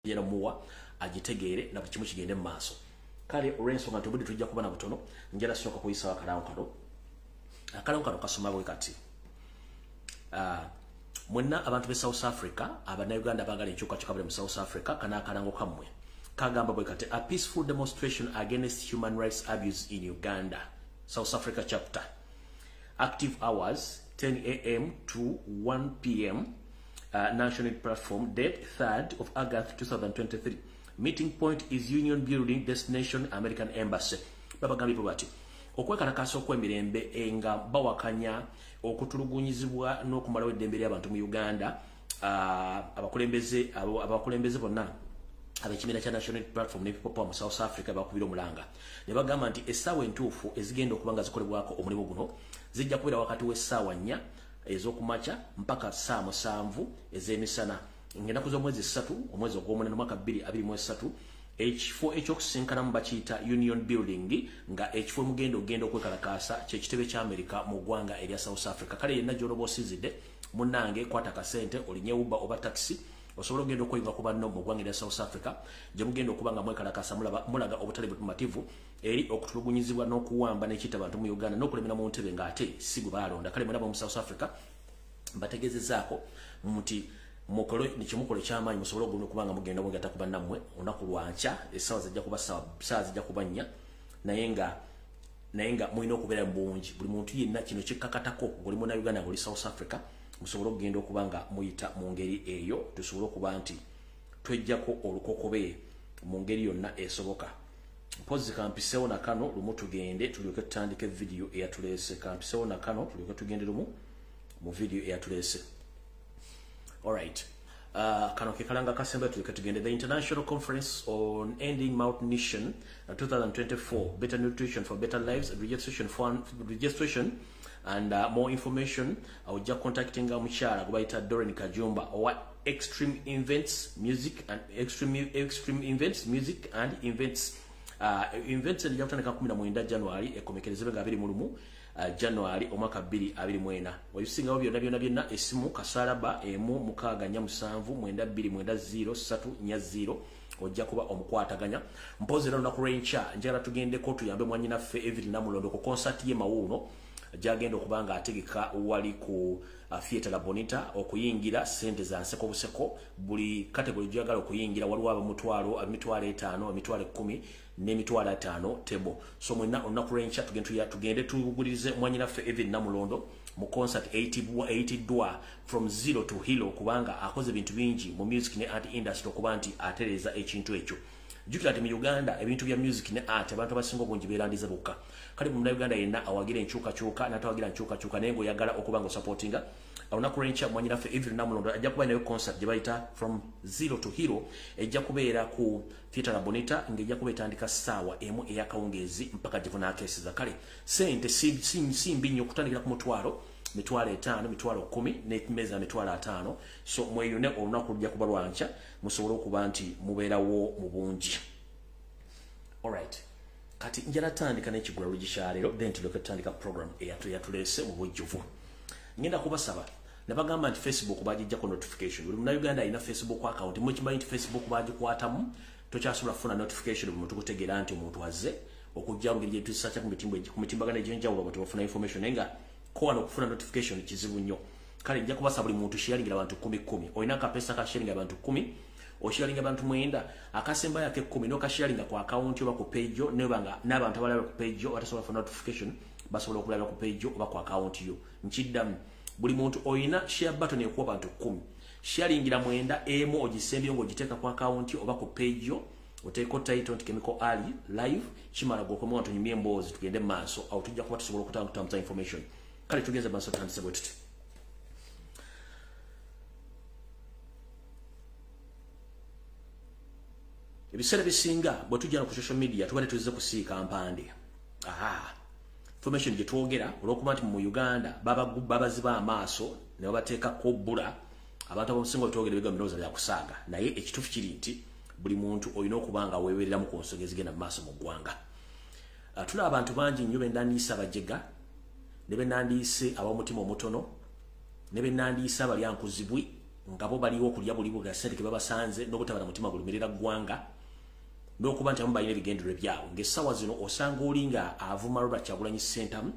Njera muwa agitegeere na buli kimu kigende mu maaso. Kale olw'ensonga nti obudde tujja kuba na butono, njala sooka kuyisawo akalango kano. Akalango kano kasoma bwe kati. Mwenna abantu b'e South Africa, Abannayuganda abaagala enkyukakyuka bali mu South Africa, kano akalango kammwe kagamba bwe kati: a peaceful demonstration against human rights abuse in Uganda, South Africa chapter. Active hours 10 a.m. to 1 p.m. National platform, date 3rd of August 2023. Meeting point is Union Building, destination American Embassy. Babagambye bwe bati okwekalakaasa okw'emirembe nga bawakanya okutulugunyizibwa n'okumalawo eddembe ly'abantu mu Uganda, abakulembeze bonna ab'ekibiina kya National Platform ne People Power mu South Africa bakubira omulanga ne bagamba nti essaawa entuufu ezigenda okuba nga zikolebwako omulimu guno zijja kubeera wakati w'essaawa 4 ez'okumakya mpaka ssaawa 7 ez'emisana ng'ennaku z'omwezi 3 omwezi ogw'omunaana omwaka 2023. Ekifo ekyokusinkanamu bakiyita Union Building, nga ekifo mugenda ogenda okwekalakaasa kyekitebe kya America mu ggwanga erya South Africa. Kale yenna gy'olooba osinzidde munnange, kwata akasente olinye Uber oba taxi osobola ogenda okweyunga ku banno mu ggwanga erya South Africa gye mugenda okuba nga mwekalakaasa mulaga obutali bumativu eri okutulugunyizibwa n'okuwamba n'ekitta abantu mu Uganda n'okulemera mu ntebe ng'ate si gwe baalonda. Kale mwenna mu South Africa mbategeezezaako nti mukole nikimukole kyamaanyi musobole ogenda okuba nga mugenda mwegatta ku bannammwe olunaku lwankya. Essaawa zijja kuba ssaawa zijja kuba 4, naye nga mulina okubeera mu bungi. Buli muntu yenna kino kikkakatako ng'oli munnayuganda ng'oli South Africa, musobole okugenda okuba nga muyita mu ngeri eyo, tusobole okuba nti twejjako olukokobe mu ngeri yonna esoboka. Mpozi kampisewo na kano lumu tugende tulyoke tutandike vidiyo eyatuleese. Kampisewo na kano tulyoke tugende lumu mu vidiyo eyatuleese. Alright. Kano ke kalanga kasemba tulyoke tugende. The International Conference on Ending Malnutrition 2024, Better Nutrition for Better Lives, registration and more information ojja contactinga omukyala gwe bayita Doreen Kajumba owa Extreme Events Music and Extreme Events Music and Events. Events ejja kutandika 19 January ekomekerezebwe nga 21 January omwaka 2024. Obisingawo byonna byonna byonna essimu kasalaba 1 6 4 7 9 2 9 0 3 4 0 ojja kuba omukwataganya. Mpozi era olunaku lw'enkya njagala tugendeko tuyambe mwannyinaffe Evelyn Namulondo ku concert ye Mawuuno gyagenda okuba nga ategeka wali ku Theatre La Bonita. Okuyingira sente za nseko buseko, buli category gy'oyagala okuyingira waliwo ab'omutwalo, emitwalo 5, emitwalo 10 n'emitwalo 5 table. So mwenna olunaku lw'enkya tugende tugulirize mwannyinaffe Evelyn Namulondo mu concert eyitiddwa From Zero to Hero, kubanga akoze ebintu bingi mu music ne art industry okuba nti atereeza ekintu ekyo. Jjukira nti mu Uganda ebintu bya music ne art abantu abasinga obungi beerandiza bokka. Kale munnayuganda yenna awagira enkyukakyuka n'atawagira nkyukakyuka naye ng'oyagala okuba ng'osupportinga, olunaku lw'enkya mwannyinaffe Evelyn Namulondo ajja kuba nayo concert gye bayita From Zero to Hero, ejja kubeera ku Theatre La Bonita ng'ejja kuba etandika ssaawa 1 ey'akawungeezi mpaka gye bunaakeeseza. Kale sente si mbi nnyo, okutandikira ku mutwalo, mitwalo 5, mitwalo 10 n'emmeeza mitwalo 5. So mweyune olunaku lujja kuba lwankya musobole okuba nti mubeerawo mu bungi. Alright. Kati njala tandika n'ekigula luggi kya leero, then tulyoke tutandika program eyatuleese mu bujjuvu. Ngenda kubasaba nabagamba nti Facebook bagijjako notification. Buli munnayuganda alina Facebook account, mukimanyi nti Facebook bagikwatamu, tokyasobola kufuna notification buli muntu kutegeera nti omuntu azze okujja ngeri gye tusacha ku mitimbagano egy'enjawulo abantu bafuna information, naye nga ko wano okufuna notification kizibu nnyo. Kale nja kubasaba buli muntu sharingira abantu 10 10. Olina akapesa ka sharinga abantu 10, osharinga abantu 9, akasembayo ak'ekumi n'okasharinga ku account oba ku page yo, nebanga n'abantu abalala ku page yo batasobola kufuna notification basobola okulaba ku page yo oba ku account yo. Nkiddamu, buli muntu olina share button ekuwa abantu 10, sharingira 9 emu ogisembyeyo ng'ogiteeka ku account oba ku page yo, oteeko title nti Chemical Ali live, kimala gw'okomawo tunyumye emboozi tugende mu maaso. Awo tujja kuba tusobola okutambuza information. Kale tugenze maaso tutandise bwe tuti. Ebiseera bisinga bwe tujja ku social media tuba tetuzze kusiika mpande. Aha. Information gye twogera olw'okuba nti mu Uganda babaziba amaaso ne babateekako bbula, abantu abasinga bwe twogera ebigambo birowooza bya kusaaga, naye ekituufu kiri nti buli muntu olina okuba nga weewereramu ku nsonga ezigenda mu maaso mu ggwanga. Tulaba abantu bangi nnyo be ndandiise abajega, ne be nandiise ab'omutima omutono, ne be nandiise abalyankuzibwi nga bo baliwo okulya buli bwe gasente ke babasanze n'obutabala mutima gulumirira ggwanga n'okuba nti abamu balina ebigendererwa byabwe. Ng'essaawa zino osanga oli nga avuma Robert Kyagulanyi Ssentamu,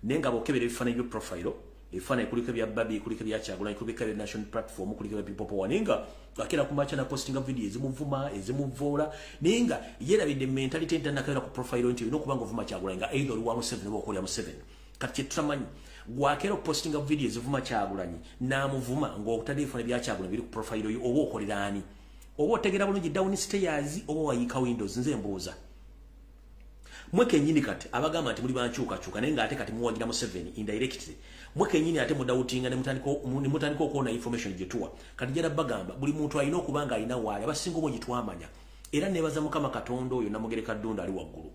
naye nga bw'okebera ebifaananyi byo profile, ebifaananyi kuliko ebya Barbie, kuliko ebya Kyagulanyi, kuliko ebya National Platform, kuliko ebya People Power, naye nga akeera ku makya napostinga video ezimuvuma, ezimuvoola, naye nga yeerabidde mentality nti nakabera ku profile nti olina okuba nga ovuma Kyagulanyi nga either oli wa Museveni oba okolera Museveni. Kati kye tutamanyi, gwakeera okupostinga video ezivuma Kyagulanyi n'amuvuma ng'okutadde ebifaananyi bya Kyagulanyi biri ku profile yo, oba okolera ani? Oba otegera bulungi downstairs oba wayiika windows? Nze mbuuza mwe kennyini kati abagamba nti muli bankyukakyuka, naye ng'ate kati muwagira Museveni indirectly. Mwe kennyini ate mudoubtinga ne mutandika okuwona information gye tuwa. Kati njala bagamba buli muntu alina okuba nga alina waali abasinga obungi twamanya. Era nebaza Mukama Katonda oyo Namugereka Ddunda ali waggulu.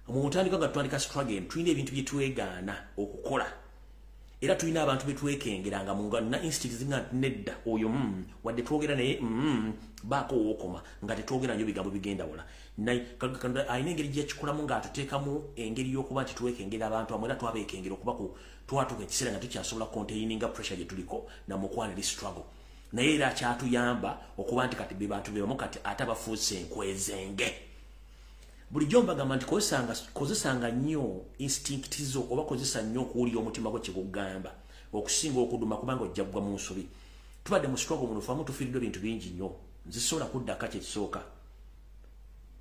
Mu ntandika nga tutandika struggle, tulina ebintu bye twegaana okukola, era tulina abantu betwekengeranga mu na instinct zinga nedda oyo wadde twogera naye baako wookoma nga tetwogera nnyo bigambo bigenda wala. Naye alina engeri gyekikolamu ng'atuteekamu engeri y'okuba nti twekengera abantu amwe, era twabekengera okuba ku twatuuka ekiseera nga tukyasobola containinga pressure gye tuliko namukwana eri struggle. Naye era kyatuyamba okuba nti kati be bantu be bamu kati ate abafuuse enkwezenge. Bulijjo mbagamba nti kozesanga nnyo instinct zo, oba kozesa nnyo okuwulira omutima gwo kyegugamba okusinga okuduma, kubanga ojja kugwa mu nsobi. Tubadde mu struggle muno famu, tufiiriddwa ebintu bingi nnyo. Nze sobola kuddaka kyekisooka,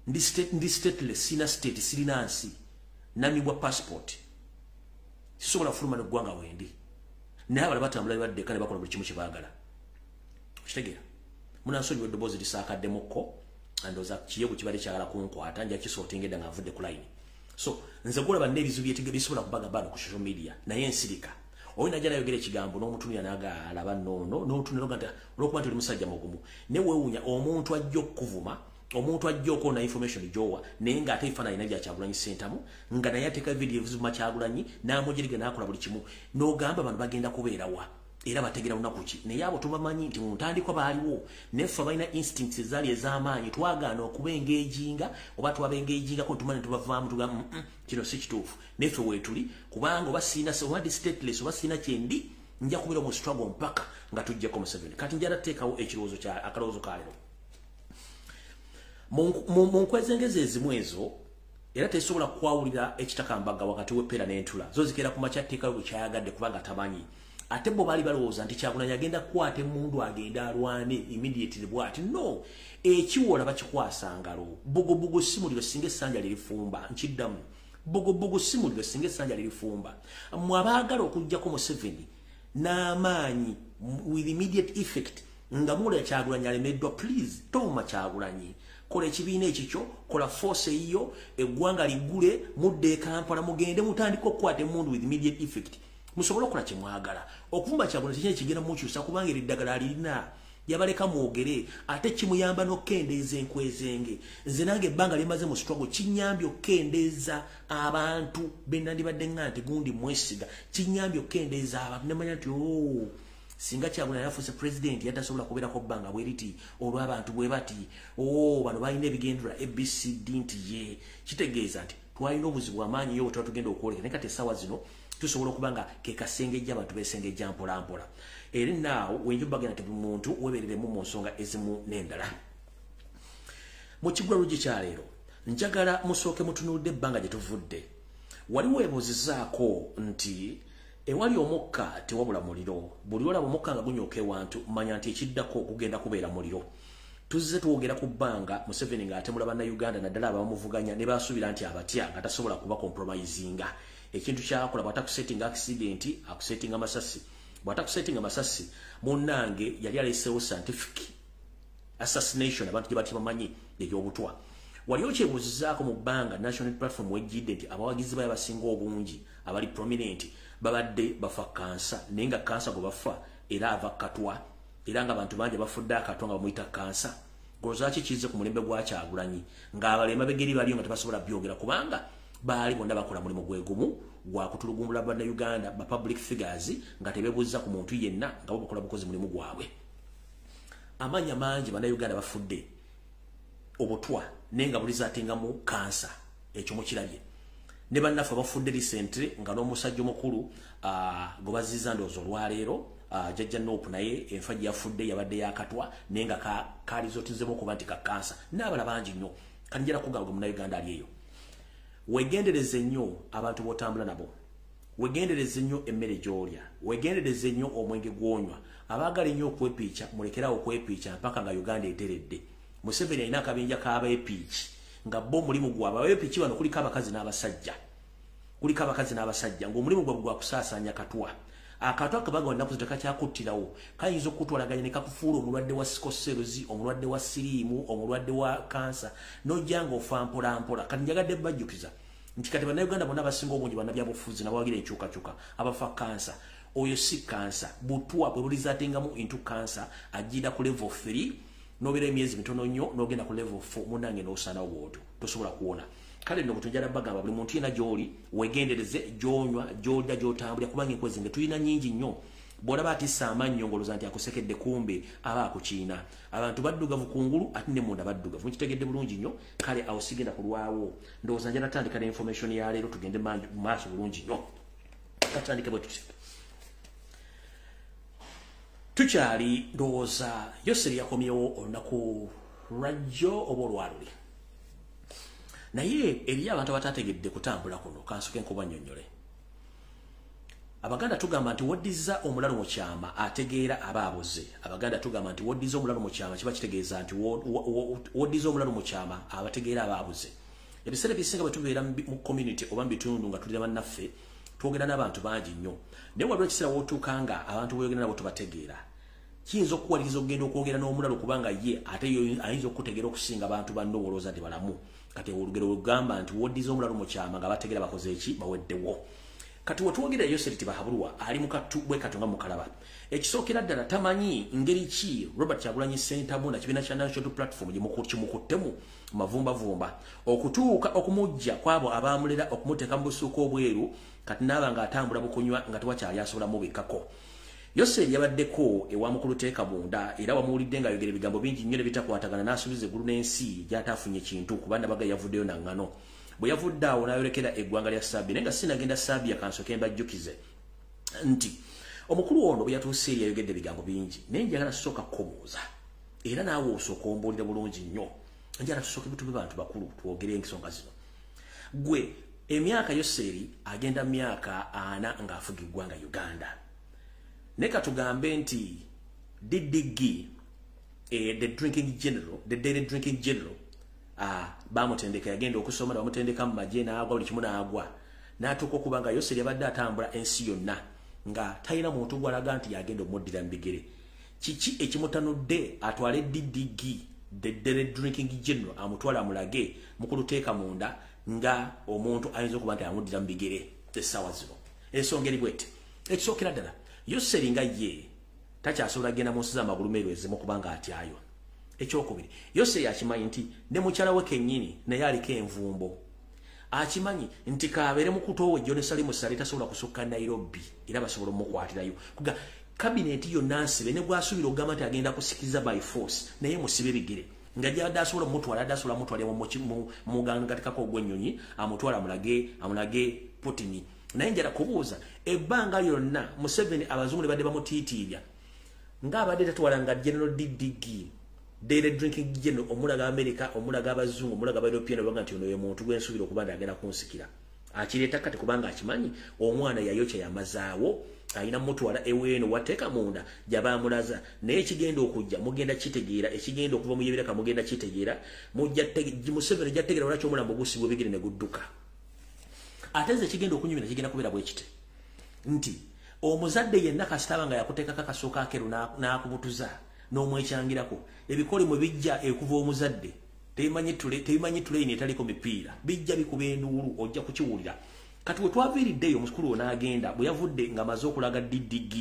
ndi stateless, sina state, sirina nsi, namibwa passport, sisobola kufuluma neggwanga wendi, naye abala batambula bebaddeka ne bakola buli kimu kye baagala. Okitegeera? Munansonyiwa eddoboozi lisaakaddemukko, ndowooza kiyebu kibadde kyagala kunkwata, nja kisortinga edda nga nvudde ku line. So nze gulaba n'ebizibu byetige bisobola kubaga bano ku social media, naye nsirika. Oyo najja nayogera ekigambo n'omutunira n'aga alaba noono n'otunira nti olwokuba nti oli musajja mugumu, naye weewuunya omuntu ajja okukuvuma, omuntu ajja okwona information gy'owa, naye ng'ate ebifaananyi alina bya Kyagulanyi Ssentamu, nga naye ateeka video evuma Kyagulanyi n'amujeriga n'akola buli kimu, n'ogamba bano bagenda kubeera wa era bategera lunaku ki? Naye abo tubamanyi nti mu ntandikwa baaliwo, neffe balina instincts ezaali ez'amaanyi twagaana okuba engageinga oba twaba engagingako tumanya tubavaamu tugamba kino si kituufu. Neffe weetuli kubanga oba siina, oba ndi stateless, oba siina kyendi, nja kubeera mu struggle mpaka nga tuggyeko Museveni. Kati njala tuteekawo ekirowoozo kya akalowoozo ka leero mu nkwezengezi ezimu ezo, era tesobola kwawulira ekitakambaga wakati w'eppeera n'entula zo zikeera ku makya tteekayo bwe kyayagadde kubanga tamanyi. Ate bo baali balowooza nti Kyagulanyi agenda kukwata emmundu agenda alwane immediately bw'ati. No, ekiwola bakikwasa ngalo. Bugubugu si muliro singa essanja lirifumba. Nkiddamu, bugubugu si muliro singa essanja lirifumba. Mmwe abaagala okuggyako Museveni n'amaanyi with immediate effect nga muwulira Kyagulanyi alemeddwa, please tovuma Kyagulanyi. Kola ekibiina ekikyo, kola force eyiyo, eggwanga liggule, mudde e Kampala, mugende mutandike okukwata emmundu with immediate effect musobole okukola kye mwagala. Okuvuma Kyagulanyi tekina kigenda mukyusa kubanga eri eddagala alirina, yabaleka mwogere, ate kimuyamba n'okukendeeza enkwezenge. Nze nange ebbanga lyemaze mu struggle kinyambye okukendeeza abantu be nandibadde nga nti gundi mwesiga, kinyambye okukendeeza abantu nemanya nti oh, singa Kyagulanyi yafuuse president yatasobola kubeerako bbanga bwe riti olw'abantu bwe bati, oh, bano balina ebigendera ABCD nti ye kitegeeza nti twalina obuzibu amaanyi yo bwe tuba tugenda okwoleka. Naye kati essaawa zino tusobola okuba nga ke kasengejja abantu besengejja mpola mpola. Era naawo wenja bagenda nti buli muntu webereremu mu nsonga ezimu n'endala. Mu kigwa lugi kyaleero njagala musooke mutunuulidde ebbanga gye tuvudde. Wali weebuuzizaako nti ewali omukka tewabula muliro? Buli olaba omukka nga gunyooka ewantu, manya nti ekiddako gugenda kubeera muliro. Tuzze twogera ku bbanga Museveni ng'atemula Bannayuganda, naddala abamuvuganya, ne basuubira nti abatya nga tasobola kuba compromisinga. Ekintu kyakola, bw'atakusettinga accident akusettinga masasi, bw'atakusettinga masasi, munnange yali aleesewo scientific assassination abantu gye bati bamanyi ey'obutwa. Wali okyebuuzizaako mu bbanga National Platform wejjidde nti abawagizi bayo abasinga obungi abali prominent babadde bafa kansa, naye nga kansa gwe bafa era ava katwa, era nga abantu bangi bafudde akatwa nga bamuyita kansa? Golowooza kizze ku mulembe gwa Kyagulanyi ng'abala emabega eri baliyo nga tebasobola byogera, kubanga baali bonna bakola mulimu gwe gumu gwa kutulugumbula Bannayuganda, ba public figures, nga tebeebuuza ku muntu yenna, nga bo bakola bukozi mulimu gwabwe. Amanya mangi Bannayuganda bafudde obutwa naye nga bulizatingamu kansa, ekyo mukirabye ne bannaffe abafudde recently nga n'omusajja omukulu gwe bazizza ndowooza olwaleero. Jajja Nope naye enfa gye yafudde yabadde yakatwa naye nga kalizotizemu okuba nti ka kansa n'abalala bangi nnyo. Kati njala kugamba Munnayuganda ali eyo, wegendereze nnyo abantu b'otambula nabo, wegendereze nnyo emmere gy'olya, wegendereze nnyo omwenge gw'onywa. Abaagala ennyo okwepiica mulekerawo okwepiica mpaka nga Uganda eteredde. Museveni alina akabinja k'abeepiici nga bo omulimu gwabwe. Abeepiici bano kuliko abakazi n'abasajja, kuliko abakazi n'abasajja ng'omulimu gwabwe gwa kusaasaanya katwa. Akatwa kabaga ennaku zino tekakyakuttirawo, kayinza okukutwalaganya ne kakufuula omulwadde wa sickle cells, omulwadde wa siriimu, omulwadde wa kansa, n'ojja ng'ofa mpola mpola. Kati njagadde bajjukiza nti kati Bannayuganda bonna abasinga obungi bannabyabufuzi nabawagira enkyukakyuka abafa kansa, oyo si kansa, butwa bwe bulizatengamu into kansa, ajjira ku level 3 n'obeera emyezi mitono nnyo n'ogenda ku level 4, munnange n'osaanawo bw'otyo, tosobola kuwona. Kale nno bwe bagamba buli muntu yenna gy'oli wegendereze gy'onywa, gy'olya, gy'otambulira, kubanga enkwezi nge tulina nnyingi nnyo. Bw'olaba atissa amannyo ng'olowooza nti akusekedde, kumbe aba akukiina. Abantu baddugavu kungulu ate ne munda baddugavu. Mukitegedde bulungi nnyo. Kale awo sigenda kulwawo, ndowooza njala tandika ne information ya leero, tugende mu maaso bulungi nnyo. Katandike bwe tuti. Tukyali ndowooza Yoseri yakomyewo olunaku lwajjo oba olwaluli, naye eriyo abantu abatategedde kutambula kuno. Kansoke nkubannyonnyole. Abaganda tugamba nti woddiza omulalu mu kyama ategeera aba abuze. Abaganda tugamba nti woddiza omulalu mu kyama kiba kitegeeza nti woddiza omulalu mu kyama abategeera aba abuze. Ebiseera ebisinga bwe tubeera mu community oba mu bitundu nga tulira bannaffe, twogera n'abantu bangi nnyo, naye waliwo ekiseera w'otuuka nga abantu boyogera nabo tubategeera. Kiyinza okukuwaliriza okugenda okwogera n'omulalu, kubanga ye ate ayinza okukutegeera okusinga abantu banno bolowooza nti balamu. Kati olugero lugamba nti woddiza omulalu mu kyama nga bategeera bakoze eki, baweddewo. Kati wetwogera Yoseri Tibuhaburwa ali mu kattu bwe kato nga mukalaba. Ekisookera ddala tamanyi ngeri ki Robert Kyagulanyi Ssentamu na kibiina kya National Platform gye kimukuttemu mavumbavumba okutuuka okumujja kwabo abaamulera okumuteeka mu busuuka obweru. Kati naaba ng'atambula bukunywa nga tewakyali asobola mubikkako. Yoseri yabaddeko ewa mukulu Teeka Munda era wamuwulidde ng'ayogera ebigambo bingi nnyo ne bitakwatagana, n'asuubiza eggulu n'ensi gy'ataafunye kintu kuba Nabaga yavuddeyo na ŋŋano. Bwe yavudde awo n'ayolekera eggwanga lya Serbia, naye nga sinagenda Serbia kansooke mbajjukize nti omukulu ono bwe yatuuse eri yayogedde ebigambo bingi, naye njagala tusooka kukubuuza era naawe osooka ombuulire bulungi nnyo. Njagala tusooke tube bantu bakulu twogere ensonga zino. Gwe emyaka Yoseri agenda myaka 40 ng'afuga eggwanga Uganda, naye katugambe nti DDG, the drinking general, the daily drinking general, bamutendeka, yagenda okusoma bamutendeka mu magye n'agwa buli kimu n'agwa n'atuuka okuba nga Yoseri yabadde atambula ensi yonna nga talina muntu gw'alaga nti yagenda omuddira mu bigere. Kiki ekimutanudde atwale DDG, the daily drinking general, amutwale amulage mukulu Teeka Munda nga omuntu ayinza okuba nti amuddira mu bigere essaawa zino? Ensonga eri bwete. Ekisookera ddala, Yoseri nga ye takyasobola genda mu nsi z'amagulu meeru ezimu kubanga atyayo. Ekyokubiri, Yoseri akimanyi nti ne mukyala we kennyini naye aliko envumbo. Akimanyi nti kabeere mukuto we John Salim Saleh tasobola kusukka Nairobi era basobola omukwatirayo. Kuga kabineti yonna nsibe, ne gwasuubira okugamba nti agenda kusikiriza by force naye musibe bigere nga gyabadde asobola omutwala, adde asobola amutwala mugangatikako ogw'ennyonyi amutwala amulage Putin. Naye njala kubuuza, ebbanga lyonna Museveni abazungu ne badde bamutiitiibya ng'abadde tatwala nga General DDG, daily drinking general, omulaga America, omulaga abazungu, omulaga European, baga nti ono ye muntu gwensuubira okuba nti agenda kunsikira. Akireeta kati kubanga akimanyi omwana yayokya yamazaawo, alina mutwala eweeno wateeka munda gy'abaamulaza. Naye ekigenda okujja mugenda kitegeera, ekigenda okuva mu Yebiraka mugenda kitegeera. Museveni jjategeera lwaki omulambo gusibwa ebigere ne gudduka. Ate nze ekigenda okunyumira kigenda kubeera bwe kiti nti omuzadde yenna kasitaba nga yakuteekako akasooka akeeru n'akubutuza n'omwekyangirako, ebikolimu bijja ekuva omuzadde tebimanyi tuleyini etaliko mipiira, bijja bikuba enduulu, ojja kukiwulira. Kati we twaviiriddeeyo omukulu n'agenda bwe yavudde ng'amaze okulaga DDG,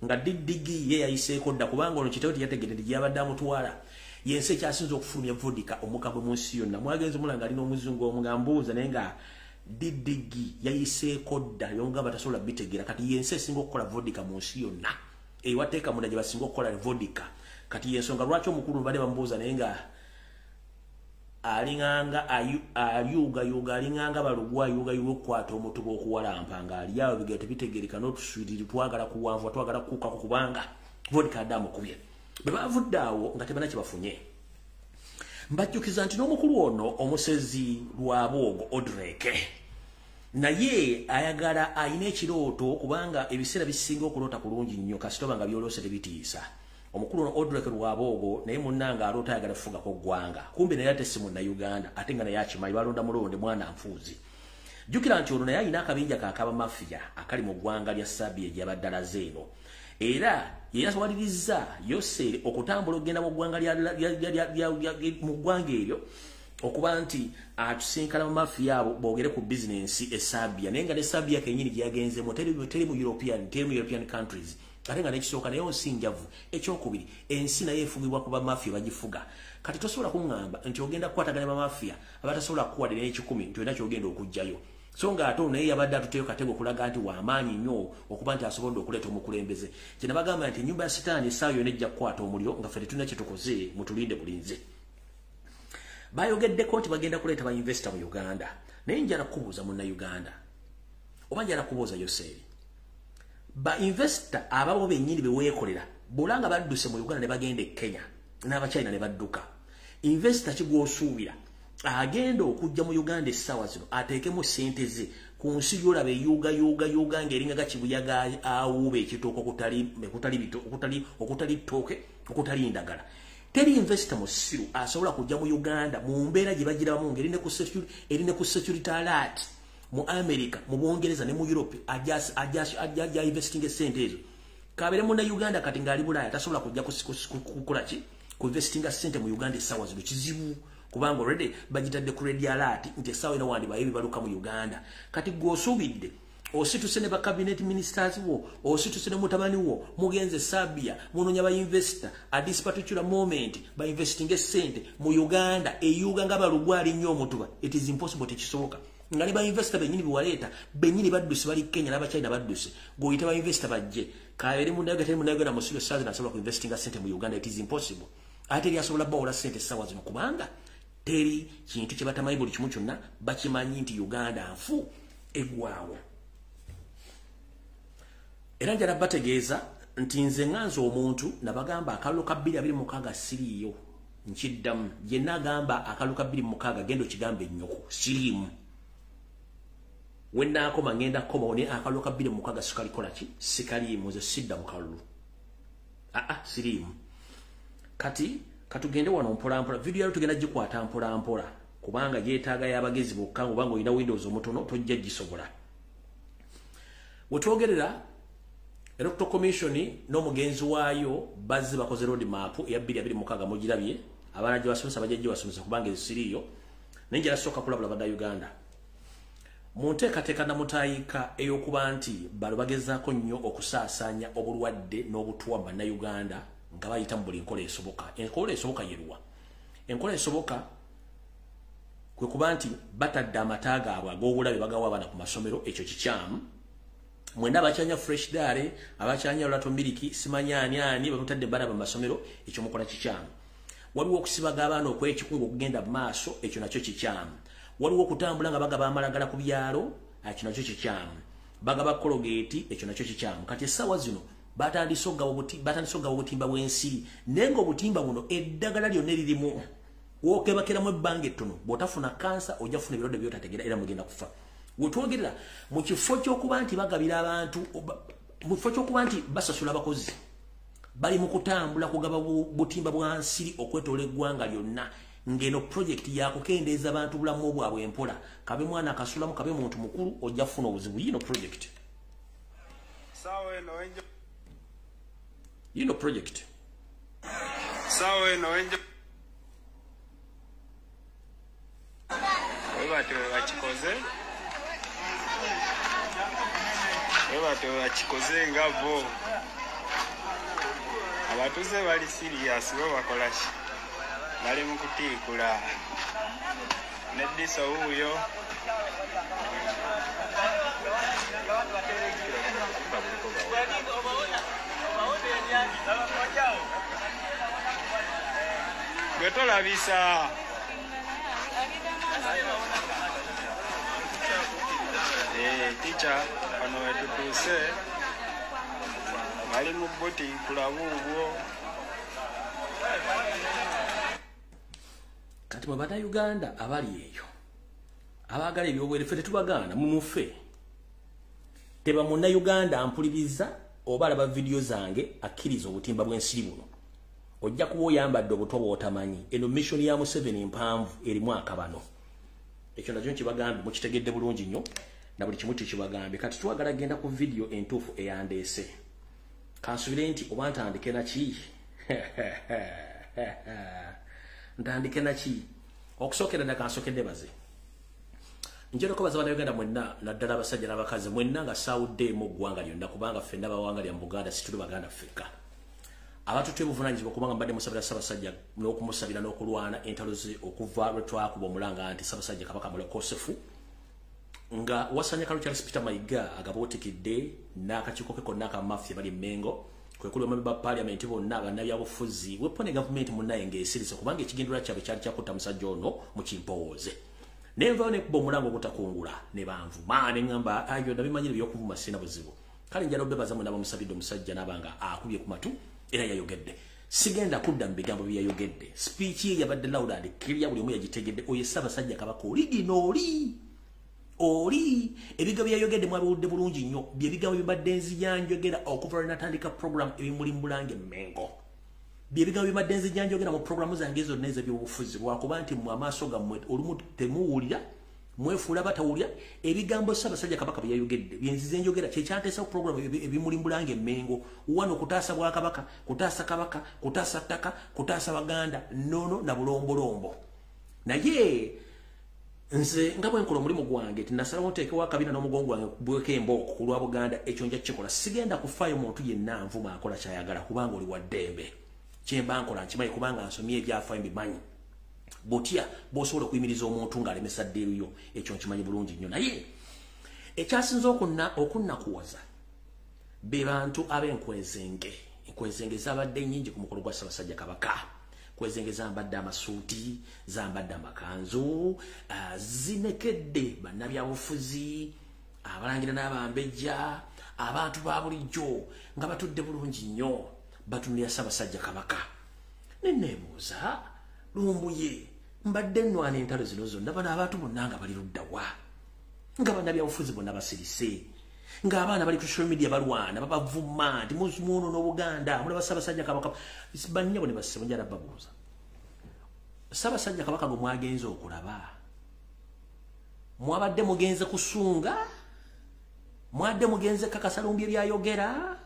nga DDG ye yayiseeko dda, kubanga ono kitabo teyategedde nti gyabadde amutwala yensi ekyasinze okufulumya vodka omukambwe mu nsi yonna. Mwagenze mulanga alina omuzungu omu nga mbuuza, naye nga DDG yayiseeko dda, yomugamba tasobola bitegeera. Kati yensi esinga okukola vodka mu nsi yonna, ewateeka munda gye basinga okukola vodka. Kati yensonga lwaki omukulu badde bamubuuza, naye nga Alinganga ayuga alinganga balugwa yuga yukwata omutuba okuwalampa nga ali awo bigete bitegereka n'otuswiriri twagala kuwanvu twagala kuka kubanga vodka adamu kubye bwe bavudde awo nga tebana kyebafunye. Mbajjukiza nti n'omukulu ono omusezi Lwabwogo Odreke naye ayagala ayina ekirooto kubanga ebiseera bisinga okuloota kulungi nnyo kasitoba nga byolose tebitiisa. Omukulu ono Odreke Lwabwogo naye munnanga aloota ayagala kufugako ggwanga, kumbe naye ate si Munnayuganda ate nga naye akimanyi balonda mulonde mwana nfuuzi. Jjukira nti ono naye ayina akabinja kakabamafiya akali mu ggwanga lya Serbia gy'abadde alaze eno, era yeyaswaliriza Yoseri okutambula okugenda mu ggwanga mu ggwanga eryo okuba nti atusinkana mu mafiya abo boogere ku bizinensi e Serbia, naye nga ne Serbia kennyini gye yagenzemu teri mu European countries, ate nga n'ekisooka naye nsi njavu. Ekyokubiri ensi naye efugibwa ku bamafiya bagifuga. Kati tosobola kuŋŋamba nti ogenda kukwatagana bamafiya abatasobola kukuwadde n'ekikumi nti olina ky'ogenda okuggyayo. So nga ate naye yabadde atuteyo katego okulaga nti w'amaanyi nnyo okuba nti asobodde okuleeta omukulembeze. Kye nabagamba nti ennyumba ya Sitaani essaawa yonna ejja kukwata omuliro nga ffe tetulina kye tukoze, mutulinde bulinze. Bayogeddeko nti bagenda kuleeta ba investor mu Uganda, naye njala kubuuza Munnayuganda oba njala kubuuza Yoseri, ba investor ababo bennyini be weekolera bw'olanga badduse mu Uganda ne bagenda e Kenya n'Abachina ne badduka, investor ki gw'osuubira agenda okujja mu Uganda essaawa zino ateekemu ssente ze ku nsi gy'olaba eyuuga yuuga yuuga ng'eringa gakibuyaga awuuba ekitooke okutali ttooke okutali ndagala. Teri investor musiru asobola kujja mu Uganda mu mbeera gye bagirabamu ng'eri ne ku security alert mu America, mu Bungereza ne mu Europe ajja investing essente ezo. Kabeere munna Uganda kati ng'ali Bulaaya tasobola kujja kukola ki ku investinga ssente mu Uganda essaawa zino kizibu, kubanga already bagitadde ku red alert nti essaawa eno wandibayo ebibaluka mu Uganda. Kati gw'osuubidde osituse ne ba cabinet ministers wo, osituse ne mutabani wo, mugenze Serbia, munoonya ba investor at this particular moment ba investing essente mu Uganda eyuga nga balugwa ali nnyo omutuba. It is impossible, tekisoboka. Nga ne ba investor bennyini bewaleeta bennyini badduse bali Kenya n'Abachina badduse, gw'oyita ba investor bajje kabeere Munnayuganda teri Munnayuganda musiru essaawa zino asobola ku investinga ssente mu Uganda. It is impossible. Ate eri asobola bawola ssente essaawa zino kubanga teri kintu kye batamanyi, buli kimu kyonna bakimanyi nti Uganda nfu eggwawo. Era njala bategeeza nti nze nganze omuntu nabagamba akalulu ka 2026 siriiyo, nkiddamu yenna agamba akalulu ka 2026 genda okigambe ennyoko siriimu. We nnaakoma ngenda kukomawo naye akalulu ka 2026 sikalikola ki sikaliimu, nze sidda mu kalulu, aa siriimu. Kati katugende wano mpola mpola, vidiyo yalo tugenda gikwata mpola mpola kubanga yeetaaga y'abagezi bokka, kubanga olina Windows omutono tojja gisobola. Wetwogerera Electoral Commission n'omugenzi waayo bazze bakoze road map eya 2026 mugirabye, abaana gye basomesa bajja gye basomesa kubanga ezisiriiyo. Naye njala sooka kulabula Bannayuganda mu nteekateeka namutaayika ey'okuba nti bano bagezaako nnyo okusaasaanya obulwadde n'obutwa mu Bannayuganda nga bayita mu buli nkola esoboka. Enkola esoboka yeruwa? Enkola esoboka kwe kuba nti batadde amata gaabwe ag'obulabe bagawa abaana ku masomero, ekyo kikyamu. Mwena abakyanya fresh dare, abakyanya olato miliki, simanyi ani ani bamutadde baana mu masomero, ekyo mukola kikyamu. Waliwo okusibaga abaana okw'ekikungu okugenda mu maaso, ekyo nakyo kikyamu. Waliwo okutambula nga bagaba amalagala ku byalo, ekyo nakyo kikyamu. Bagaba kologeeti, ekyo nakyo kikyamu. Kati essaawa zino batandise okugaba obutimba bw'ensiri, naye ng'obutimba buno eddagala lyonna eririmu wokebakeramu ebbanga ettono bw'otafuna kansa ojja kufuna ebirwadde by'otategeera era mugenda kufa. Wetwogerera mu kifo ky'okuba nti bagabira abantu, mu kifo ky'okuba nti basasula abakozi, bali mu kutambula kugaba butimba bwa nsiri okwetoola eggwanga lyonna, ng'eno project yakukendeeza abantu bulamu bwabwe empola. Kabe mwana akasulamu, kabe muntu mukulu, ojja kufuna obuzibu. Yino project. Yino project. Sawa eno enjo. Webatyo bakikoze. Webatyo bakikoze nga bo. Abatuuze bali serious, bo bakola ki? Bali mu kutiikula. Neddiso wuuyo. Gwe tolabisa. Tica wano wetutuuse bali mu butiikula buubwo. Kati mwe Bannayuganda abali eyo abaagala ebyobwerefe tetubagaana, mumufe. Teba Munnayuganda ampuliriza oba alaba vidiyo zange akkiriza obutimba bw'ensiri buno, ojja kuba oyambadde obutwa bw'otamanyi. Eno mission ya Museveni mpanvu erimu akabano. Ekyo nakyo nkibagambye, mukitegedde bulungi nnyo na buli kimu tikibagambye. Kati twagala genda ku vidiyo entuufu eyandeese. Kansubire nti oba ntandike naki? Ntandike naki? Okusookera ddala kansookedde baze. Njagala okubaza Bannayuganda mwenna, naddala abasajja n'abakazi mwenna nga saawuddeemu ggwanga lyonna, kubanga ffenna bawanga lya mu Buganda, si tuli Baganda ffekka. Abatutte obuvunaanyizibwa, kubanga mbadde musabira Ssaabasajja n'okumusabira n'okulwana entalo ze okuva lwe twakuba omulanga nti Ssaabasajja Kabaka mulokosefu, nga wasanya Kalu Charles Peter Mayiga agabootikedde n'akakiiko ke konna aka mafia bali Mmengo, kwe kuli bamemba ba paalamenti bonna, bannabyabufuzi wepo ne gavumenti munnaye ng'esirise, kubanga ekigendererwa kyabwe kyali kyakutta musajja ono mu kimpowooze. Nenvaayo nekuba omulanga ogutakungula ne banvuma, ne ŋŋamba ayo nabimanyire by'okuvuma sirina buzibu. Kale njala obebaza mwenna abamusabidde omusajja n'abanga akubye ku matu era yayogedde. Sigenda kudda mu bigambo bye yayogedde. Speech ye yabadde loud and clear, buli omu yagitegedde. Oyo Ssaabasajja Kabaka oligino oli oli ebigambo bye yayogedde mwabiwulidde bulungi nnyo. Bye bigambo bibadde nzija njogera okuva lwe natandika program ebimuli mu Bulange Mmengo. Bye bigambo bibadde nzija njogera mu programu zange zonna ez'ebyobufuzi, lwakuba nti mmwe amaaso gammwe olumu temuwulira, mwefuula batawulira. Ebigambo Ssaabasajja Kabaka bye yayogedde bye nzize njogera, kye kyanteesa ku program ebimuli mu Bulange Mmengo. Wano kutaasa bwakabaka, kutaasa Kabaka, kutaasa ttaka, kutaasa Baganda, nnono na bulombolombo. Naye nze nga bwe nkola omulimu gwange, tinasalawo nteekewo akabina n'omugongo gwange bweko embooko ku lwa Buganda. Ekyo nja kukikola. Sigenda kufaayo muntu yenna nvuma akola kyayagala, kubanga oli wa ddembe. Kyemba nkola nkimanyi, kubanga nsomye ebyafaayo, mbimanyi butya bw'osobola okuyimiriza omuntu ng'alemesa ddeeru yo. Ekyo nkimanyi bulungi nnyo. Naye ekyasinze okunnakuwaza be bantu ab'enkwezenge. Enkwezenge zabadde nnyingi ku mukolo gwa Ssaabasajja Kabaka. Kwezenge zambadde amasuuti, zambadde amakanzu, zinekedde bannabyabufuzi, abalangira n'abambejja, abantu ba bulijjo nga batudde bulungi nnyo batunulira Ssaabasajja Kabaka. Ne neebuuza, Lumbuye, mbadde nnwana entalo zino zonna, bano abantu bonna nga bali ludda wa? Nga bannabyabufuzi bonna basirise, ng'abaana bali ku social media balwana babavuma nti muno n'Obuganda mulaba Ssaabasajja Kabaka. Bannyabo ne bassebo, njala babuuza, Ssaabasajja Kabaka gwe mwagenze okulaba, mwabadde mugenze kusunga? Mwadde mugenze kakasa Lumbye byayogera,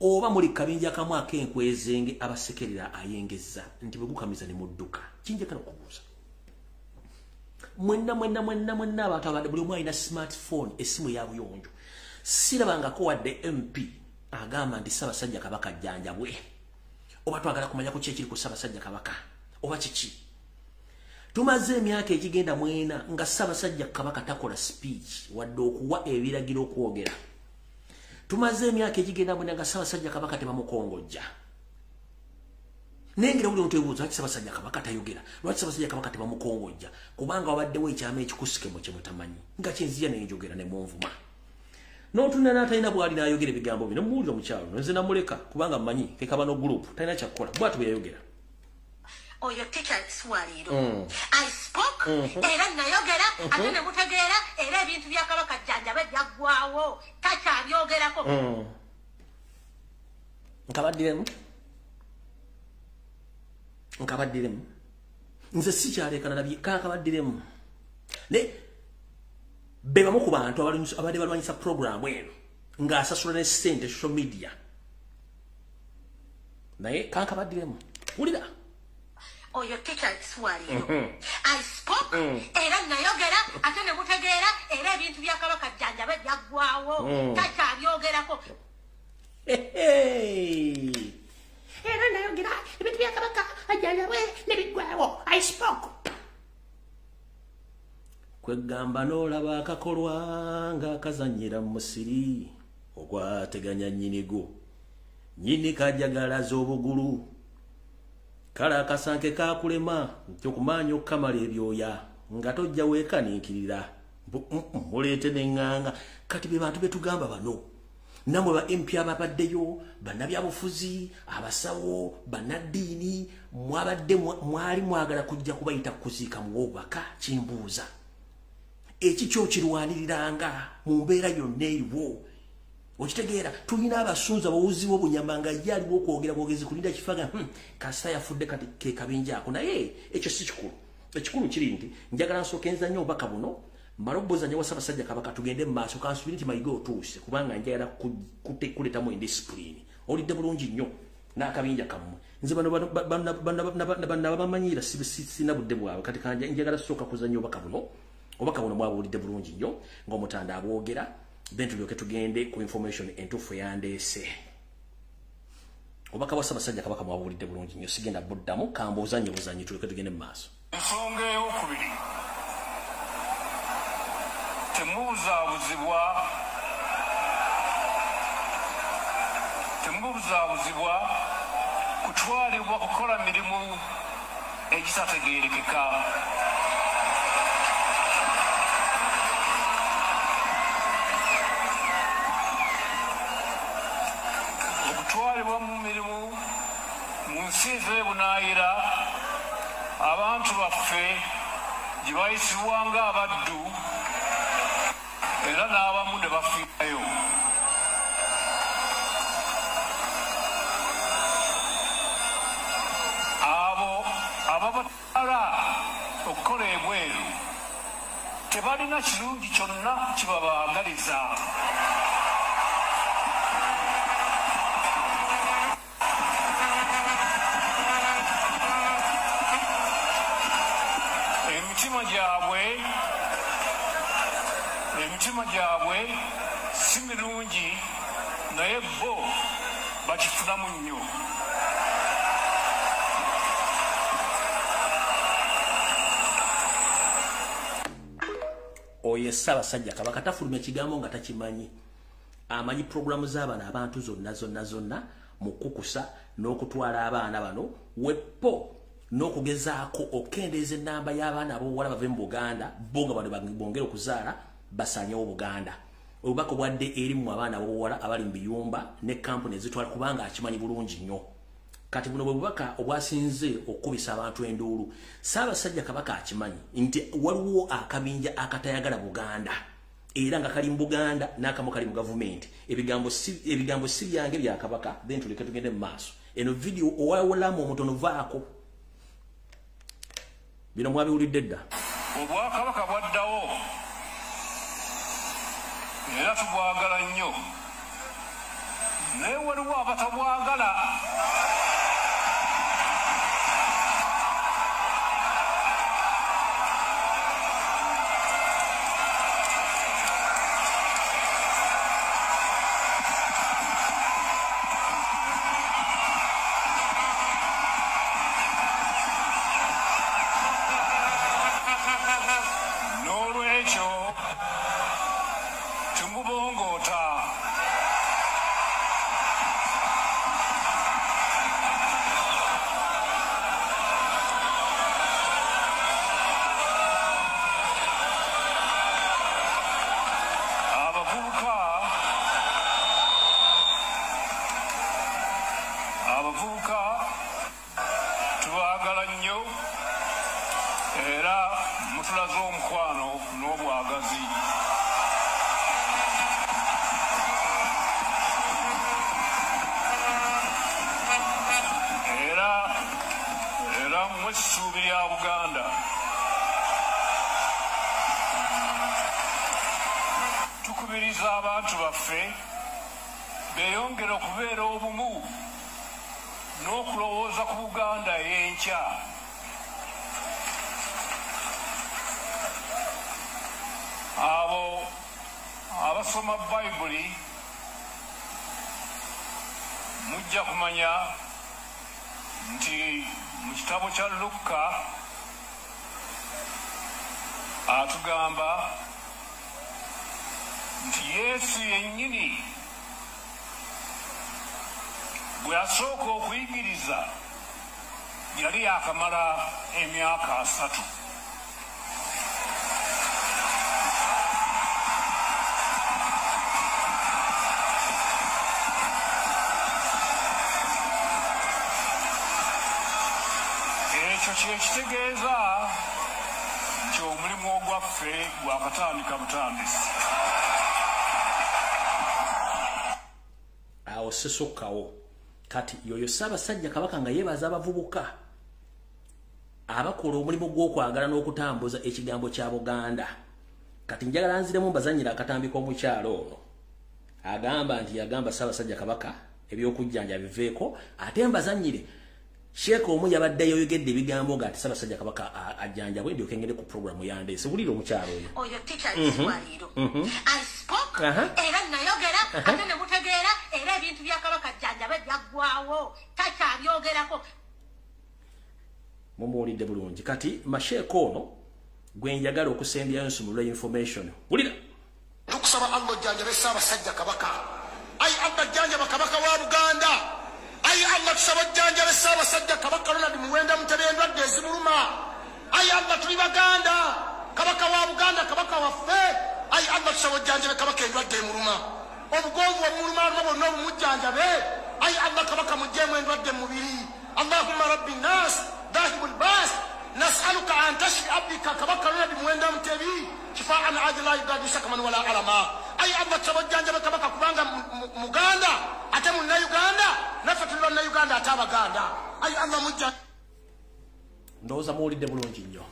oba muli kabinja kamu ak'enkwezenge abasekerera ayengeza nti bwe gukamiza ne mudduka? Kinjagala okubuuza mwenna mwenna mwenna mwenna abantu abadde, buli omu alina smartphone, essimu ya buyonjo. Sirabangako wadde MP agamba nti Ssaabasajja Kabaka jjanjabwe, oba twagala kumanya ku ki ekiri ku Ssaabasajja Kabaka, oba kiki. Tumaze emyaka egigenda mwena nga Ssaabasajja Kabaka takola speech wadde okuwa ebiragiro okwogera. Tumaze emyaka egigenda mwena nga Ssaabasajja Kabaka tebamukongojja. Nengera buli omuntu ebuuza, lwaki Ssaabasajja Kabaka tayogera? Lwaki Ssaabasajja Kabaka tebamukongojja? Kubanga wabaddewo ekyama ekikusike mu kyemutamanyi, nga kyenzija nenjogera ne munvuma. N'otunda n'atalina bw'ali n'ayogera ebigambo bino. Muwulira omukyalo nze namuleka kubanga mmanyi ke kaba no group talina kyakukola. Bw'ati bwe yayogera. Oyo teacher Swaliro. I spoke era nayogera ate ne mutegeera, era ebintu bya Kabaka jjanjabe byaggwawo, takyabyogerako. Nkabaddiremu, nkabaddiremu, nze sikyalekana nabye, kakabaddiremu. Ne be bamu ku bantu abadde balwanyisa programu eno ng'asasula ne ssente social media, naye kankabaddiremu, wulira. Oyo teacher Swaliro. I spoke era nayogera ate ne mutegeera, era ebintu bya Kabaka jjanjabe byaggwawo, takyabyogerako. Era nayogera ebintu bya Kabaka ajjanjabwe ne biggwawo. I spoke. Kwegamba n'olaba akakolwa ng'akazannyira mu musiri ogwateganya nnyinigo, nnyini kajagalaza obugulu. Kale akasanke kakulema nti okumaanya okukamala ebyoya nga tojja weekaninkirira. Muleete n'eŋŋanga. Kati be bantu betugamba bano. Namwe ba MP ababaddeyo, bannabyabufuzi, abasawo, bannaddiini, mwabadde mwali mwagala kujja kubayita kuziika muwe obubaka, kimbuuza. Ekikyo kirwaniriranga mu mbeera yonna eriwo. Okitegeera, tulina abasunza abawuzi b'obunyama nga ye aliwo okwogera bwogezi kulinda kifaga, kasita yafudde kati ke kabinja ako. Naye ekyo si kikulu. Ekikulu kiri nti njagala nsooke nzanye obubaka buno, mmale obbuzanya wa Ssaabasajja Kabaka tugende mu maaso. Kansuubire nti Mayiga otuuse, kubanga njagala kuleetamu indisipulini. Olidde bulungi nnyo n'akabinja kammwe. Nze bano bamanyiira sina budde bwabwe. Kati njagala sooka kuzannya obubaka buno. Obubaka buno mwabuwulidde bulungi nnyo ng'Omutanda abwogera, then tulyoke tugende ku information entuufu eyandeese. Obubaka bwa Ssaabasajja Kabaka mwabuwulidde bulungi nnyo, sigenda buddamu, kambuuzanye buzanyi tulyoke tugende mu maaso. Ensonga ey'okubiri, temubuzaabuzibwa kutwalibwa kukola mirimu egitategeerekeka. Okutwalibwa mu mirimu mu nsi ez'ebunaayira abantu baffe gye bayisibwa ng'abaddu era n'abamu ne bafiirayo. Abo ababatwala okukola ebweru tebalina kirungi kyonna kibabaagaliza. Emitima gyabwe si mirungi, naye bo bakifunamu nnyo. Oyo Ssaabasajja Kabaka tafulumya kigambo nga takimanyi. Amanyi pulogulaamu z'abaana abantu zonna zonna zonna mu kukusa n'okutwala abaana bano wepo n'okugezaako okukendeeza ennamba y'abaana ab'obuwala bave mu Buganda, bo nga bano bongere okuzaala basaanyewo Buganda. Obubaka obwadde eri mu abaana ab'obuwala abali mu biyumba ne kampuni ezitwala, kubanga akimanyi bulungi nnyo. Kati buno bwe bubaka obwasinze okukubisa abantu enduulu. Ssaabasajja Kabaka akimanyi nti waliwo akabinja akatayagala Buganda, era nga kali mu Buganda n'akamu kali mu gavumenti. Ebigambo si byange bya Kabaka, then tuleke tugende mu maaso. Eno vidiyo owawolamu omutono vaako. Bino mwabiwulidde dda. Obwakabaka bwaddawo era tubwagala nnyo, naye waliwo abatabwagala. N'olwekyo tumubongoota. Abavubuka tubaagala nnyo era mutulaze omukwano n'obwagazi. Era mmwe essuubi lya Buganda. Tukubiriza abantu baffe beeyongere okubeera obumu n'okulowooza ku Buganda ey'enkya. Abo abasoma Bayibuli mujja kumanya nti mu kitabo kya Lukka atugamba nti Yesu yennyini bwe yasooka okuyigiriza yali yakamala emyaka 3. Ekyo kyekitegeeza nti omulimu ogwaffe gwakatandika butandisi. Awo sisukkawo. Kati yoyo Ssaabasajja Kabaka nga yeebaza abavubuka abakola omulimu gw'okwagala n'okutambuza ekigambo kya Buganda. Kati njagala nziremu mbazannyira akatambi k'omukyalo ono. Agamba nti yagamba Ssaabasajja Kabaka ebyokujjanja biveeko, ate mbazannyire Sheikh omu yabadde yoyogedde ebigambo ng'ati Ssaabasajja Kabaka ajjanjabwe, ndyoke ngende ku programu yandeese. Wulira omukyalo oyo. Oyo teacher Iswaliro. I spoke, era nayogera, ate ne mutegeera, era ebintu bya Kabaka jjanjabe byaggwawo, takyabyogerako. Mumuwulidde bulungi. Kati masheeka ono gwe njagala okusembyayo nsumulula information. Wulira. Tukusaba Allah ojjanjabe Ssaabasajja Kabaka. Ayi Allah jjanjaba Kabaka wa Buganda. Ayi Allah tusaba ojjanjabe Ssaabasajja Kabaka Ronald Muwenda Mutebi endwadde ezimuluma. Ayi Allah tuli Baganda. Kabaka wa Buganda Kabaka waffe. Ayi Allah tusaba ojjanjabe Kabaka endwadde emuluma. Obugonvu obumuluma aluma bwonna obumujjanjabe. Ayi Allah Kabaka muggyemu endwadde mu mubiri. Allahumma rabbi nnas dhahibul bas nas'aluka an tashfi abdika Kabaka Ronald Muwenda Mutebi shifaan ajila yugadiru sakaman wala alama. Ayi Allah tusaba ojjanjabe Kabaka kubanga Muganda ate Munnayuganda, naffe tuli Bannayuganda ate Abaganda. Ayi Allah mujja. Ndowooza muwulidde bulungi nnyo.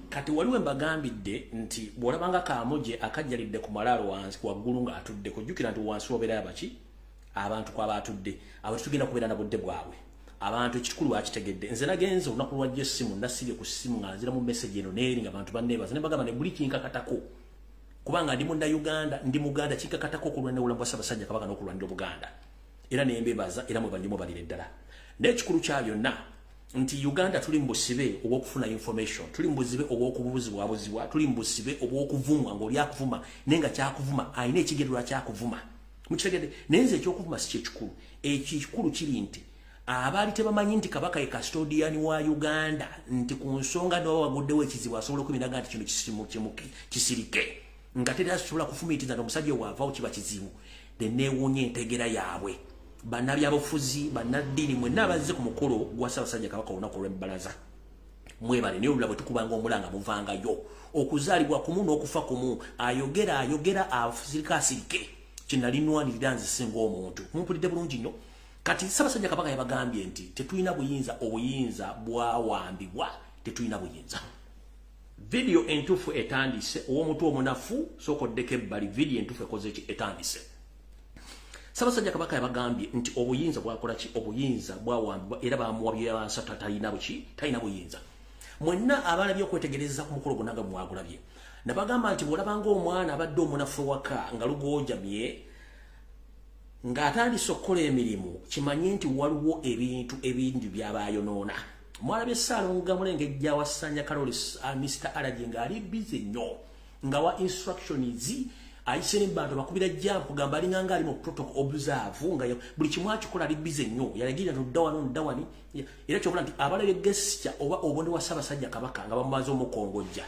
Kati waliwo mbagambidde nti bw'olabanga Kaamuje akajjalidde ku malaalo wansi waggulu ng'atudde, kujjukira nti wansi wabeerayo abaki abantu kwaba atudde, abo tetugenda kubeera na budde bwabwe. Abantu ekikulu bakitegedde. Nze nagenze olunaku lwajjo essimu nasibye ku ssimu nga nzira mu message eno n'eri nga abantu banneebaza ne mbagamba ne buli kinkakatako kubanga ndi Munnayuganda, ndi Muganda, kinkakatako okulwanira obulamu bwa Ssaabasajja Kabaka n'okulwanira Obuganda. Era ne mbeebaza era mwe bandimu balire ddala. N'ekikulu kya byonna nti Uganda tuli mu busibe obw'okufuna information, tuli mu busibe obw'okubuzibwabuzibwa, tuli mu busibe obw'okuvumwa ng'oli akuvuma naye nga kyakuvuma alina ekigendererwa kyakuvuma. Mukitegedde? Naye nze ekyokuvuma si kyekikulu. Ekikulu kiri nti abaali tebamanyi nti Kabaka ye custodian wa Uganda, nti ku nsonga ne waguddewo ekizibu asobola okubiraga nti kino kisirike nga teri asobola kufumiitiriza nti omusajja waavaawo kiba kizibu. Ne neewuunya entegeera yaabwe. Bannabyabufuzi, bannaddiini mwenna abazze ku mukolo gwa Ssaabasajja Kabaka olunaku olw'ebbalaza, mwebale. Naye olulala bwe tukubanga omulanga muvangayo. Okuzaalibwa kumu n'okufa kumu, ayogera ayogera, asirika asirike. Kye nwaanirira nze singa omuntu. Mumpulidde bulungi nnyo. Kati Ssaabasajja Kabaka yabagambye nti tetulina buyinza, obuyinza bwawambibwa, tetulina buyinza. Vidiyo entuufu etandise. Ow'omutwe omunafu sooka oddeko ebbali. Vidiyo entuufu ekoze ki? Etandise. Ssaabasajja Kabaka yabagambye nti obuyinza bwakola ki? Obuyinza bwawambibwa era bamuwa byebansa, talina buki, talina buyinza. Mwenna abalabye okwetegereza ku mukolo gwonna nga mwagulabye, nabagamba nti bw'olabanga omwana abadde omunafu waka nga lugoojamye ng'atandise okukola emirimu, kimanye nti waliwo ebintu ebingi by'abayonoona. Mwalabye Ssaalongo Gamulenge wa Ssanya Karoli, Mr. Allergy ng'ali busy nnyo nga wa instructions ayise n'abantu bakubira jump kugamba alinga nga ali mu protocol observe nga buli kimu akikola ali busy nnyo, yalagira nti odda wano odda wani. Era kyobula nti abalabye gesture oba obubonero wa Ssaabasajja Kabaka nga bamumaze omukongojja.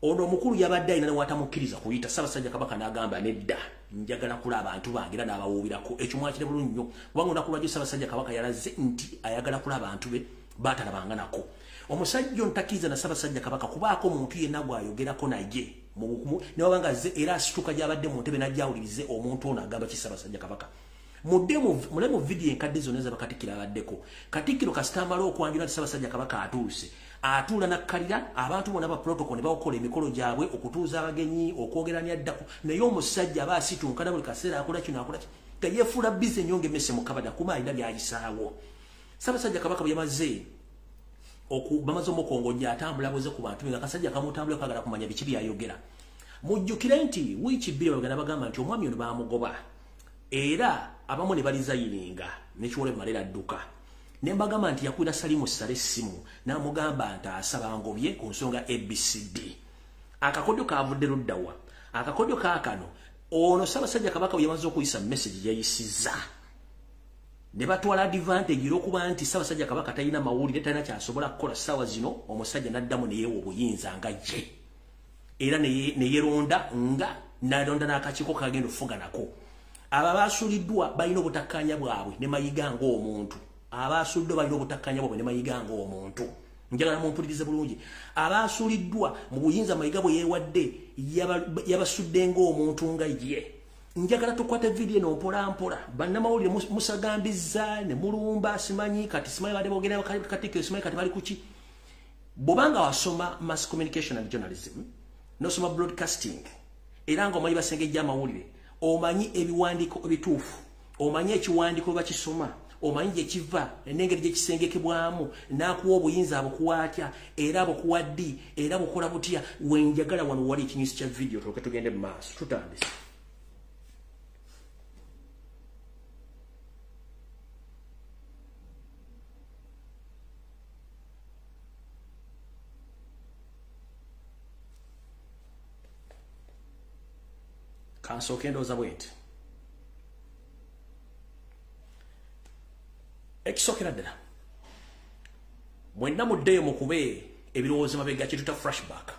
Ono omukulu yabadde alina ne watamukkiriza kuyita. Ssaabasajja Kabaka n'agamba nedda, njagala kulaba abantu bange, era n'abawuubirako. Ekyo mwakire bulungi nnyo kubanga olunaku lwajjo Ssaabasajja Kabaka yalaze nti ayagala kulaba abantu be batalabanga nako. Omusajja ono takkiriza na Ssaabasajja Kabaka kubaako omuntu yenna gw'ayogerako naye ne wabanga azze era asituka gy'abadde mu ntebe n'ajja awulirize omuntu ono agamba ki Ssaabasajja Kabaka. Mudde mule mu vidiyo enkadde zonna ez'abakatikkiro abaddeko. Katikkiro kasita amala okwanjula nti Ssaabasajja Kabaka atuuse, atuula nakkalira abantu bonna ba protocol ne bakola emikolo gyabwe okutuuza abagenyi, okwogera n'addako, naye omusajja aba asitunkana buli kaseera akola kino akola ki nga yeefuula busy nnyo ng'emmese mu kabada kuma alina by'ayisaawo. Ssaabasajja Kabaka bwe yamaze bamaze omukongojja atambula buze ku bantu nga akasajja kamutambula kagala kumanya biki byayogera. Mujjukire nti wiiki 2 bagenda bagamba nti omwami ono baamugoba era abamu ne balizayininga n'ekiwole malera adduka. Ne mbagamba nti yakubira Salimu Ssale essimu n'amugamba nti asaba ngobye ku nsonga ABCD. Akakodyo kaavudde ludda wa? Akakodyo kaakano ono Ssaabasajja Kabaka bwe yamaze okuyisa message yayisizza ne batwala advantage olw'okuba nti Ssaabasajja Kabaka talina mawulire, talina ky'asobola kukola ssaawa zino. Omusajja n'addamu ne yeewa obuyinza nga ye era ne yeeronda nga n'alonda n'akakiiko kagenda okufuga nako. Abo abaasuliddwa balina obutakkaanya bwabwe ne Mayiga ng'omuntu Abasuuliddwa balina obutakkanya bwabwe ne Mayiga ng'omuntu. Njagala mumpulirize bulungi. Abasuuliddwa mu buyinza Mayiga bwe yeewadde yabasudde ng'omuntu nga ye. Njagala tukwate vidiyo eno mpola mpola. Bannamawulire musagambizza ne mulumba, simanyi kati simanyi badde boogera Katikkiro, simanyi kati bali kuki. Bw'obanga wasoma mass communication and journalism, n'osoma broadcasting, era ng'omanyi basengejja amawulire, omanyi ebiwandiiko ebituufu, omanyi ekiwandiiko bwe bakisoma, omanyi gye kiva n'engeri gye kisengekebwamu, n'akuwa obuyinza abukuwa atya, era abukuwa ddi, era bukola butya. Wenjagala wano wali ekinyusi kya vidiyo, tulyoke tugende mu maaso. Tutandise. Kansooke ndowooza bwe nti ekisookera ddala, mwenna muddeyo mukube ebirowoozo mabega, kye tuyita flashback,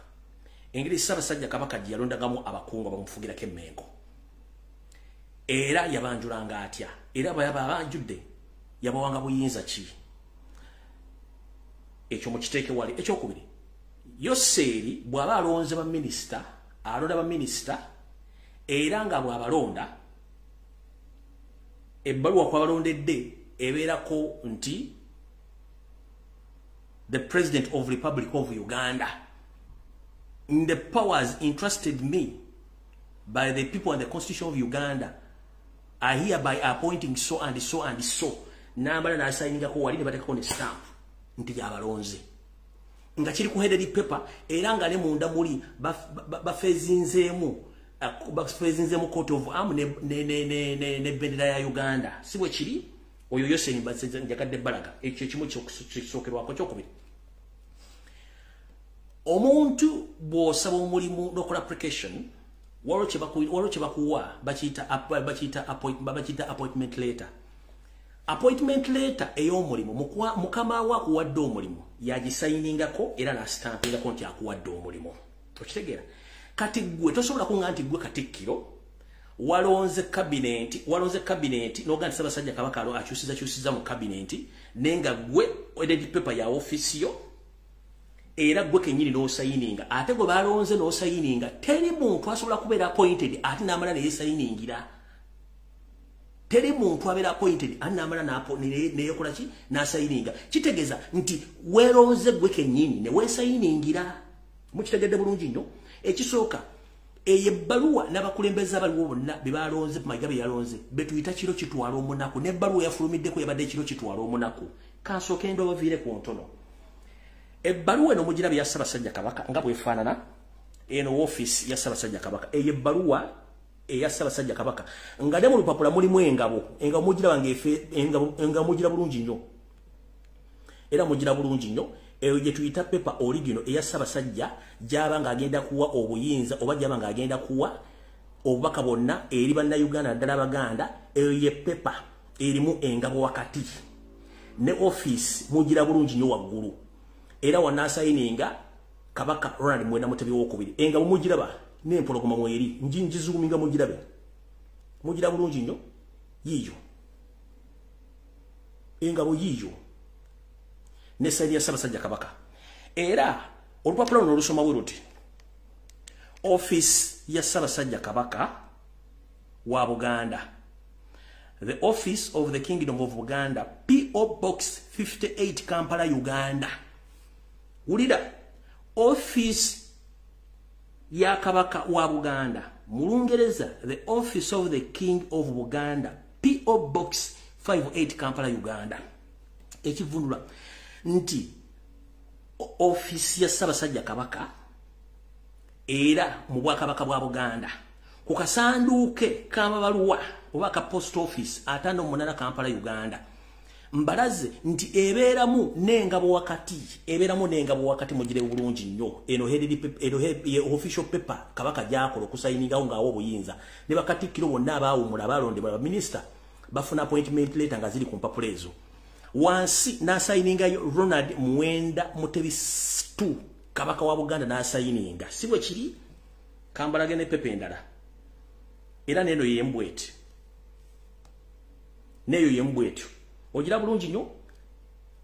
engeri Ssaabasajja Kabaka gye yalondagamu abakungu abamufugirako emmengo, era yabanjulanga atya, era bwe yaba abanjudde yabawanga buyinza ki. Ekyo mukiteeke wali. Ekyokubiri, Yoseeri bw'aba alonze baminisita, alonda baminisita, era nga bw'abalonda ebbaluwa kw'abalondedde ebeerako nti the President of Republic of Uganda, in the powers entrusted me by the people and the Constitution of Uganda, I hereby appointing so and so and so. N'amala n'asayiningako wali ne bateekako ne stamp nti y'abalonze, nga kiri ku headed paper, era nga ne munda muli bafeezinzeemu coat of arm ne bendera ya Uganda. Si bwe kiri? Oyo Yoseri njagadde balaga ekyo ekimu kisookerwako. Kyokubiri, omuntu bw'osaba omulimu n'okola application, waliwo kye bakuwa, bakiyita appointment letter. Appointment letter ey'omulimu, mukama we akuwadde omulimu yagisayiningako era n'asitampingako nti akuwadde omulimu. Okitegeera? Kati gwe tosobola kuŋŋa nti gwe Katikkiro walonze kabineti, walonze kabineti n'ogaa nti Ssaabasajja Kabaka alo akyusiza kyusiza mu kabineti, naye nga gwe headed paper ya ofiisi yo, era gwe kennyini n'osayininga, ate gwe balonze n'osayininga. Teri muntu asobola kubeera appointed ate n'amala ne yeesayiningira. Teri muntu abeera appointed ate n'amala neyekola ki, n'asayininga. Kitegeeza nti weeronze gwe kennyini ne weesayiningira. Mukitegedde bulungi nnyo? Ekisooka, eyo ebbaluwa n'abakulembeze abaliwo bonna be balonze, Mayiga be yalonze, betuyita kiro kitwala omunaku, n'ebbaluwa yafulumiddeko yabadde ekiro kitwala omunaku. Kansooke ndobaviire ku ntono. Ebbaluwa eno mugirabe ya Ssaabasajja Kabaka nga bwefaanana. Eno woofiisi ya Ssaabasajja Kabaka. Eyo ebbaluwa eya Ssaabasajja Kabaka nga ne mu lupapula mulimu engabo. Engabo mugiraba ng'efe, engabo mugira bulungi nnyo, era mugira bulungi nnyo. Eyo gye tuyita paper original eya Ssaabasajja gy'aba ng'agenda kuwa obuyinza oba gy'aba ng'agenda kuwa obubaka bwonna eri Bannayuganda, naddala Abaganda. Eyo ye paper erimu engabo wakati ne ofiisi mugira bulungi nnyo waggulu, era wanaasayininga Kabaka Ronald Muwenda Mutebi owokubiri. Engabo mugiraba n'empologoma mweri, njizuuminga mugirabe, mugira bulungi nnyo. Yiiyo engabo, yiiyo ne sayini ya Ssaabasajja Kabaka. Era olupapula luno olusoma bwe luti: Office ya Ssaabasajja Kabaka wa Buganda, the Office of the Kingdom of Buganda, P.O. Box 58, Kampala, Uganda. Wulira, Office ya Kabaka wa Buganda, mu Lungereza the Office of the King of Buganda, P.O. Box 58, Kampala, Uganda. Ekivunula nti ofiisi ya Ssaabasajja Kabaka era mu Bwakabaka bwa Buganda, ku kasanduuke k'amabaluwa oba ka post office 58, Kampala, Uganda. Mbalaze nti ebeeramu n'engabo wakati, ebeeramu n'engabo wakati, mugire bulungi nnyo. Eno official paper Kabaka gy'akola okusayiningawo ng'awa obuyinza, ne bakatikkiro bonna abaawummula abalondebwa, baminisita bafuna appointment letter nga ziri ku mpapula ezo. Wansi n'asayiningayo Ronald Muwenda Mutebi II, Kabaka wa Buganda, n'asayininga. Si bwe kiri? Kambalage ne paper endala, era n'eno yemu bweti, n'eyo yemu bwetyo. Ogira bulungi nnyo.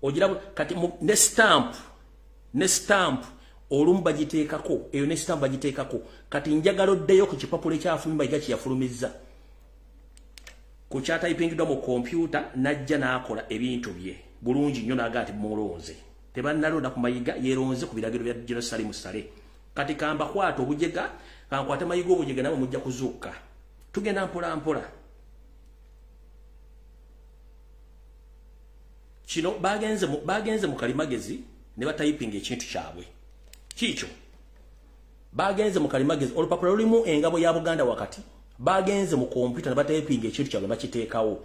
Ogiraba kati ne stamp olumu bagiteekako, eyo ne stamp bagiteekako. Kati njagala oddeyo ku kipapula ekyafulumye Mayiga kye yafulumizza, ku kyatayipingiddwa mu kompyuta, n'ajja n'akola ebintu bye bulungi nnyo, n'agaa nti mulonze. Tebannalonda ku Mayiga, yeeronze ku biragiro bya General Salim Saleh. Kati kambakwata obujega, kankwate Mayiga obujega, nabo mujja kuzuuka. Tugenda mpola mpola. Kino bagenze mu kalimagezi ne batayipinga ekintu kyabwe. Kiikyo bagenze mu kalimagezi, olupapula lulimu engabo ya Buganda wakati, bagenze mu kompyuta ne batayipinga ekintu kyabwe, bakiteekawo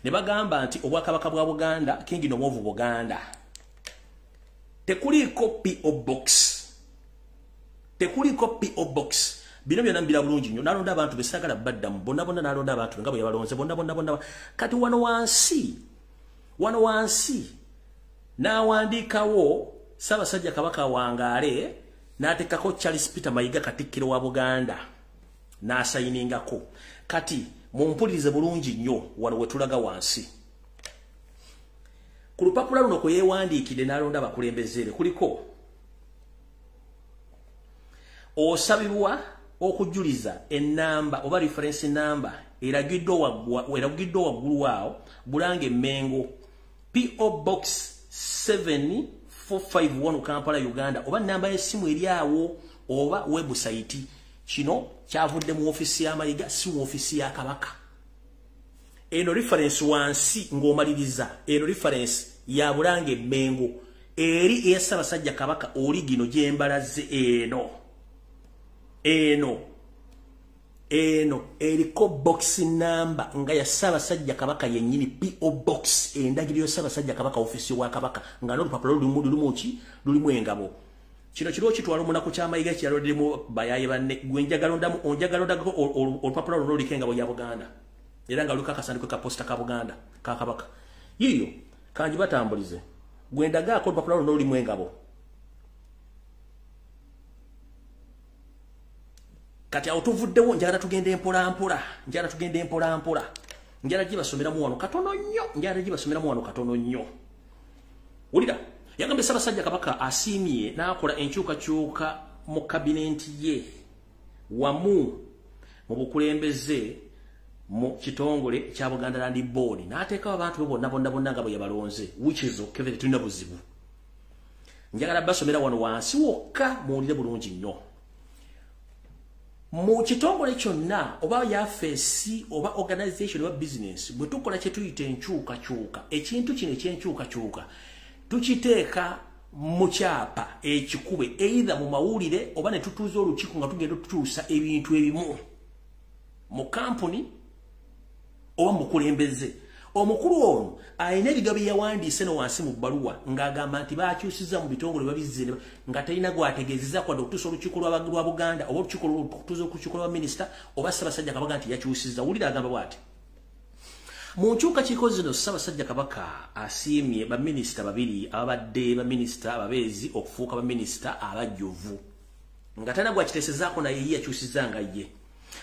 ne bagamba nti obwakabaka bwa Buganda, Kingdom of Buganda, tekuliiko P.O. Box, tekuliiko P.O. Box. Bino byonna mbira bulungi nnyo. Nalonda abantu besagala baddamu bonna bonna, nalonda abantu nga bwe yabalonze bonna bonna bonna. Kati wano wansi n'awandiikawo Ssaabasajja Kabaka wangaale, n'ateekako Charles Peter Mayiga Katikkiro wa Buganda, n'asayiningako. Kati mumpulirize bulungi nnyo wano we tulaga wansi ku lupapula luno kwe yeewandiikidde n'alonda abakulembeze be, kuliko osabibwa okujuliza ennamba oba reference number eragiddwa waggulu waawo, Bulange Mengo, P.O. Box 7451 Kampala, Uganda, oba namba y'essimu eri awo oba website. Kino kyavudde mu ofiisi ya Mayiga, si mu ofiisi ya Kabaka. Eno reference wansi ng'omaliriza, eno reference ya Bulange Mengo eri eya Ssaabasajja Kabaka oligino gyembalaze. Eno eriko box number nga ya Ssaabasajja Kabaka yennyini, P.O. Box, endagiriro ya Ssaabasajja Kabaka, ofiisi wa Kabaka, nga n'olupapula lulimu ki? Lulimu engabo. Kino kiriwo kitwala omunaku kya Mayiga kyalonderemu bayaye banne. Gwe njagalondamu, onjagalondako olupapula luno luliko engabo ya Buganda, era nga luliko akasandiko ka posta ka Buganda ka Kabaka. Yiyo kanji batambulize, gwe ndagaako olupapula luno lulimu engabo. Kati awo tuvuddewo, njagala tugende mpola mpola, njagala tugende mpola mpola, njagala gibasomeramu wano katono nnyo, njagala gibasomeramu wano katono nnyo. Wulira, yagambye Ssaabasajja Kabaka asiimye n'akola enkyukakyuka mu kabinenti ye wamu mu bukulembeze mu kitongole kya Buganda Land Board, n'ateekawo abantu be bonna bonna bonna nga bwe yabalonze, which is okay, tetulina buzibu. Njagala basomera wano wansi wokka, muwulire bulungi nnyo. Mu kitongole kyonna oba yafeesi oba organization oba business, bwe tukola kye tuyita enkyukakyuka, ekintu kino ekyenkyukakyuka tukiteeka mu kyapa ekikube, either mu mawulire oba ne tutuuza olukiiko nga tugenda tutuusa ebintu ebimu mu kampuni oba mukulembeze. Omukulu ono alina ebigambo bye yawandiise no wansi mu bbaluwa ng'agamba nti baakyusiza mu bitongole babizze, nga talina gwategeezezza kwadde okutuusa olukiiko lwa Buganda oba okutuusa olukiiko lwa minisita oba Ssaabasajja Kabaka nti yakyusizza. Wulira agamba bw'ati: mu nkyukakyuka zino Ssaabasajja Kabaka asiimye baminisita babiri ababadde baminisita ababeezi okufuuka baminisita abajjuvu, nga talina gwakiteesezaako naye ye yakyusizza nga ye.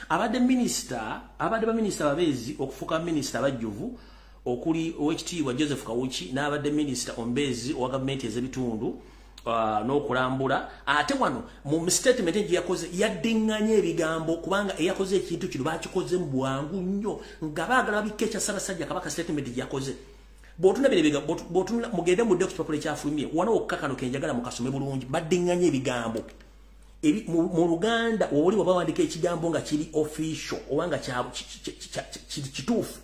Abadde baminisita ababeezi okufuuka baminisita abajjuvu okuli owekitiibwa Joseph Kawuki n'abadde minisita omubeezi owa gavumenti ez'ebitundu n'okulambula. Ate wano mu statement gye yakoze yaddiŋŋanya ebigambo, kubanga eyakoze ekintu kino bakikoze mu bwangu nnyo nga baagala babikka ekya Ssaabasajja Kabaka. Statement gye yakoze bw'otunula bino ebigambo, bw'otunula mugende mudde ku kipapula ekyafulumye wano wokka, kano ke njagala mukasome bulungi. Baddiŋŋanya ebigambo mu Luganda. Oli waba wandika ekigambo nga kiri official oba nga kituufu,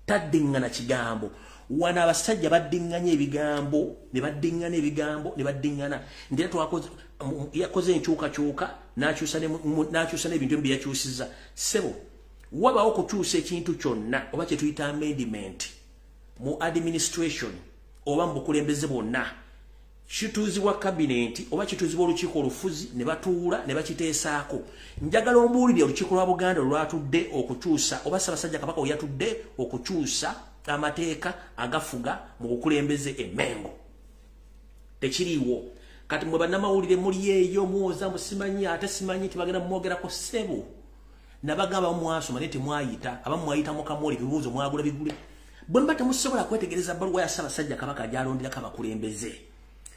taddiŋŋana kigambo. Wano abasajja baddiŋŋanya ebigambo ne baddiŋŋana ebigambo ne baddiŋŋana nti era yakoze enkyukakyuka n'akyusa n'ebintu ebimu bye yakyusizza. Ssebo, wabawo okukyusa ekintu kyonna oba kye tuyita amendment mu administration oba mu bukulembeze bwonna, kituuzibwa kabinenti oba kituuzibwa olukiiko olufuzi ne batuula ne bakiteesaako. Njagala ombuulire olukiiko lwa Buganda lwatudde okukyusa oba Ssaabasajja Kabaka we yatudde okukyusa amateeka agafuga mu bukulembeze e Mengo. Tekiriiwo. Kati mwe bannamawulire muli eyo muwoza musimanyi ate simanyi tibagenda mumwogerako. Ssebo, nabagamba mwasoma naye temwayita, abamu mwayita mu kamoli, ebibuuzo mwagula bigule. Bwe mba temusobola kwetegereza bbaluwa ya Ssaabasajja Kabaka gy'alonderako abakulembeze,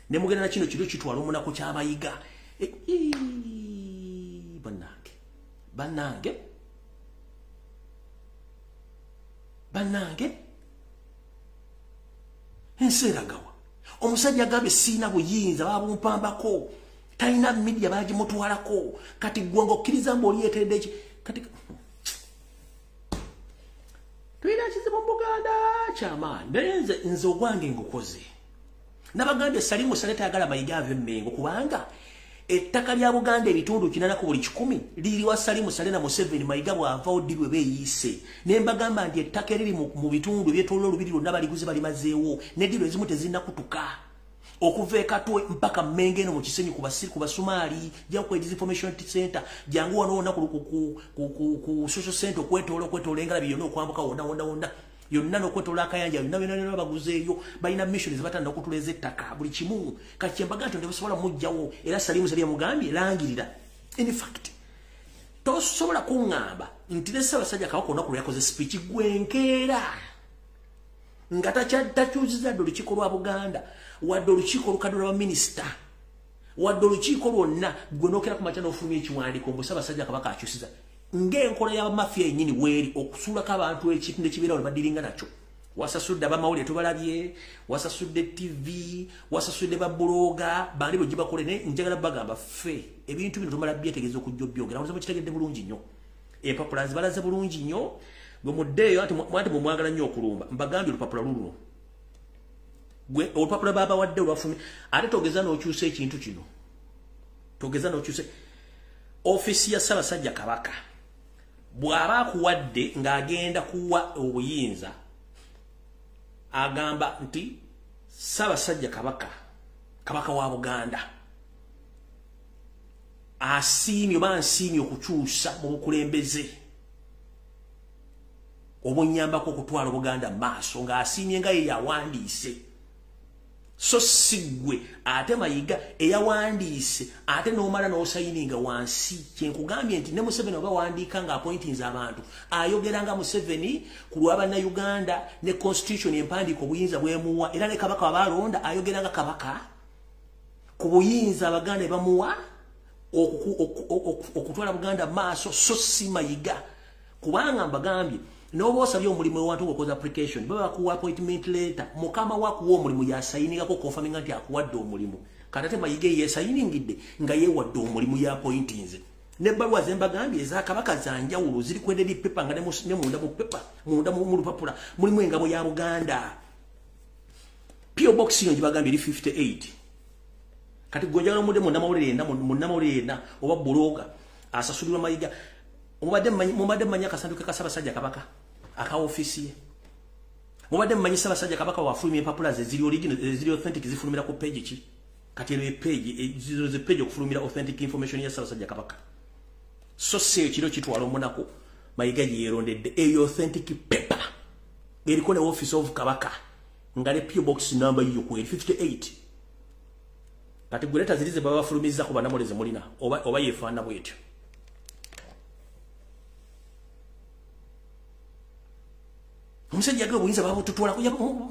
ne mugenda na kino kiro kitwala omunaku ky'abayiga. Bannange, bannange, bannange, ensi eragawa. Omusajja agambye siina buyinza, babumpambako, talina media bagimutwalako. Kati ggwe ng'okkiriza mbu olyeteredde ki? Kati tulina kizibu mu Buganda ky'amaanyi. Naye nze ogwange ngukoze. Nabagambye Salimu Saleh tayagala Mayiga ave Mmengo, kubanga ettaka lya Buganda ebitundu 8 ku buli 100 liri wa Salimu Saleh na Museveni. Mayiga bw'avaawo ddi lwe beeyise. Ne mbagamba nti ettaka eriri mu bitundu ebyetooloola olubiri lwonna baliguze balimazeewo, n'eddiiro ezimu tezinnakutuka. Okuva e Katwe mpaka Mmengo eno mu Kisenyi ku Basumaali, jangu ku Information Center, jangu wano wonna ku Social Center, okwetoola engalabi yonna, okwambuka wonna wonna wonna yonna n'okwetoola akayanja yonna yonna yonna baguzeeyo. Balina mission zebatanda okutuleza ettaka buli kimu. Kati kyembaga nti tebasobola muggyawo. Era Salimu Saleh yamugambye langirira. In fact, tosobola kuŋŋamba nti ne Ssaabasajja Kabaka olunaku lwe yakoze speech gwenkeera nga takyuziza dde olukiiko lwa Buganda, wadde olukiiko olukadde lwa baminisita, wadde olukiiko lwonna, gwe n'okera ku makya n'ofulumya ekiwandiiko mbu Ssaabasajja Kabaka akyusiza. Ng'enkola y'abamafiya yennyini weeri okusuulako abantu ekintu nekibeerawo ne badiringa nakyo. Wasasudde abamawulire tubalabye, wasasudde TV, wasasudde babuloga, bandi bwe gibakole. Naye njagala bagamba ffe ebintu bino tumala byetegereza okujja obyogera. Muze mukitegedde bulungi nnyo, empapula nzibalaze bulungi nnyo. Gwe muddeeyo anti mwe mwagala nnyo okulumba. Mbagambye olupapula luluno, gwe olupapula babawadde olwafumi. Ate togeza n'okyusa ekintu kino, togeza n'okyusa ofiisi ya Ssaabasajja Kabaka. Bw'aba akuwadde ng'agenda kuwa obuyinza, agamba nti Ssaabasajja Kabaka, Kabaka wa Buganda, asiimye oba nsiimye okukyusa mu bukulembeze obunyambako okutwala Obuganda mu maaso, ng'asiimye nga ye yawandiise. So si ggwe ate Mayiga eyawandiise ate n'omala n'osayininga wansi. Kyenkugambye nti ne Museveni oba wandiika nga appointinze abantu, ayogera nga Museveni ku lwa Bannayuganda ne constitution empandiika obuyinza bwemuwa. Era ne Kabaka wabalonda ayogera nga Kabaka ku buyinza Abaganda bamuwa okutwala Buganda maaso, so si Mayiga. Kubanga mbagambye n'oba osabye omulimu ewantu ng'okoze application, baba bakuwa appointment letter, mukama wakuwa omulimu yasayiningako confirminga nti akuwadde omulimu. Kati ate Mayiga yeesayiningidde nga yeewadde omulimu, yappointinze. N'ebbaluwa ze mbagambye eza Kabaka za njawulo, ziri ku headed paper, nga ne munda mu paper, munda mu lupapula mulimu engabo ya Buganda. P.O. Box ino gibagambye eri 58. Kati gwe njagala omudde munnamawulire yenna oba buloga asasulirwa Mayiga, mubadde mmanyi akasanduuko ka Ssaabasajja Kabaka aka ofiisi ye? Mubadde mmanyi Ssaabasajja Kabaka wafulumya empapula ze ziri original, ziri authentic, zifulumira ku page ki? Kati eno page, zino ze page okufulumira authentic information ya Ssaabasajja Kabaka. So si ekiro kitwala omunaku Mayiga gye yeerondedde. Eyo authentic paper eriko ne office of Kabaka nga ne P.O. Box number yiyo ku 58. Kati gwe leeta ziri ze baba bafulumizza ku bannamawulire mulina oba yeefaanana bw'etyo. Omusajja agala obuyinza babututwalako.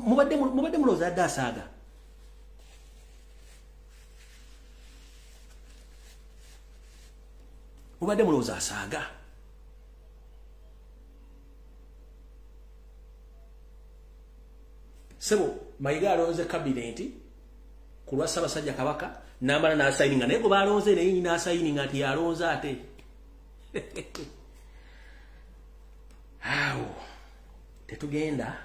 Mubadde mulowooza adde asaaga? Mubadde mulowooza asaaga? Sebo Mayiga alonze kabineti ku lwa Ssaabasajja Kabaka n'amala n'asayininga, naye gwe balonze naye n'asayininga nti yalonze ate. Awo tetugenda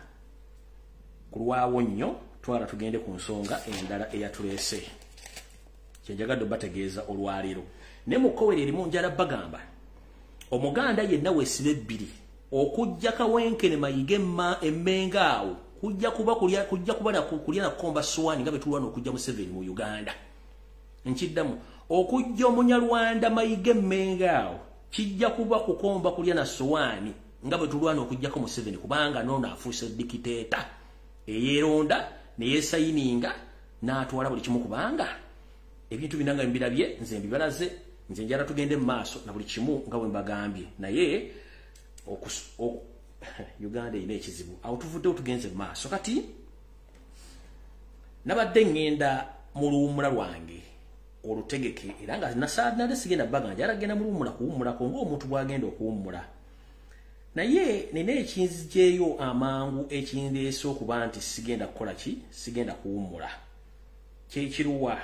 kulwawo nnyo, twala tugende ku nsonga endala eyatuleese. Kyenjagadde obategeeza olwaleero ne mukowere erimu, njala bagamba Omuganda yenna weesiba ebbiri okujja Kawenkene Mayiga Emmengo awo kujja kuba kulya, kujja kuba na kulya na kukomba sowaani nga bwe tulwana okujja Museveni mu Uganda. Nkiddamu, okujja Omunyarwanda Mayiga Emmengo awo kijja kuba kukomba kulya na sowaani nga bwe tulwana okujjako Museveni, kubanga noono afuuse dikiteeta eyeeronda ne yeesayininga n'atwala buli kimu. Kubanga ebintu bino nga mbirabye nze mbibalaze, nze njala tugende mu maaso na buli kimu nga bwe mbagambye. Naye Uganda erina ekizibu. Awo tuvuddewo tugenze mu maaso. Kati nabadde ŋŋenda mu luwummula lwange olutegeke, era nga nade sigenda bbanga, njala genda mu luwummula kuwummulako ng'omuntu bw'agenda okuwummula. Naye nina ekinzijeeyo amangu ekindeese okuba nti sigenda kukola ki, sigenda kuwummula. Kyekiruwa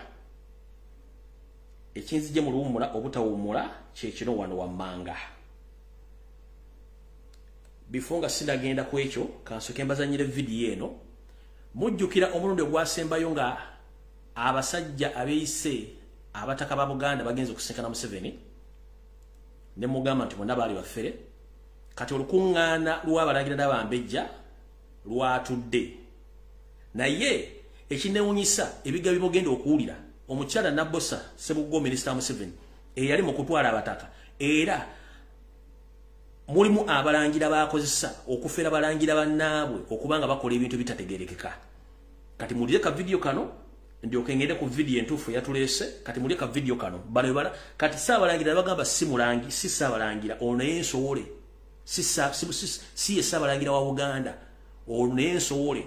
ekinzije mu luwummula obutawummula? Kyekino wano wammanga. Before nga sinagenda ku ekyo, kansooke mbazannyire vidiyo eno. Mujjukira omulundi ogwasembayo nga abasajja abeeyise abataka ba Buganda bagenze okusinkana Museveni, ne mugamba nti bonna baali bafere. Kati olukuŋŋaana lw'abalangira n'abambejja lwatudde, naye ekinewunyisa ebigambo bimugenda okuwulira omukyala Nabbosa Ssebuggwawo, minisita Museveni eyali mu kutwala abataka, era mulimu abalangira bakozesa okufera balangira bannaabwe okubanga bakola ebintu bitategerekeka. Kati mulire ka vidiyo kano, ndyoke ngende ku vidiyo entuufu eyatuleese. Kati mulire ka vidiyo kano bano bala. Kati saabalangira bagamba si mulangi, si saabalangira ono yensowole, si ye saabalangira wa Buganda, ono yensowole.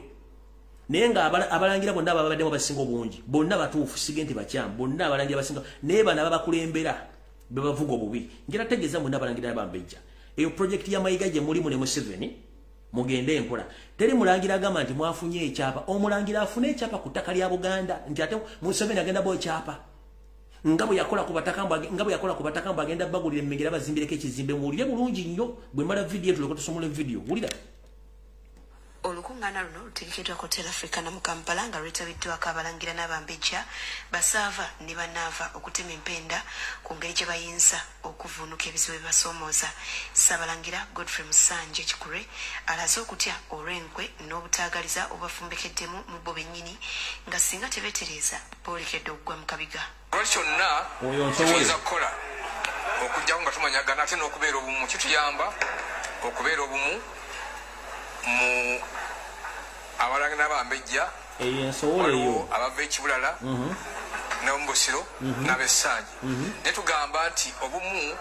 Naye nga abalangira bonna babaddemu abasinga obungi bonna batuufu, sige nti bakyamu, bonna abalangira basinga, naye bano ababakulembera be bavuga obubi. Njala tegeeza mwonna abalangira n'abambejja, eyo project ya Mayiga gye mulimu ne Museveni mugende enkola. Teri mulangira agamba nti mwafunye ekyapa. Omulangira afune ekyapa ku ttaka lya Buganda nti ate Museveni agenda bo ekyapa nga bwe yakola ku bataka, nga bwe yakola ku bataka mbu agenda bagulira emmenge bazimbireko ekizimbe. Muwulire bulungi nnyo, bwe mala vidiyo tuleke tusomole vidiyo. Wulira. Olukuŋŋaana luno lutegekeddwa Hotel Africana mu Kampala nga lwetabiddwako abalangira n'abambejja basaava ne banaava okutema empenda ku ngeri gye bayinza okuvuunuka ebizibu ebibasoomooza. Ssaabalangira Godfrey Musanje Kikule alaze okutya olw'enkwe n'obutaagaliza obubafumbekeddemu mu bo bennyini, nga singa tebeetereeza boolekedde okugwa mu kabiga. Lwaki kyonna Oyo nsowole. Tuyinza kukola okuggyako nga tumanyagana, ate n'okubeera obumu kituyamba okubeera obumu mu abalangira n'abambejja. Eyo ensowole eyo. Waliwo abava ekibulala n'omubusiro n'abessanje, naye tugamba nti obumu,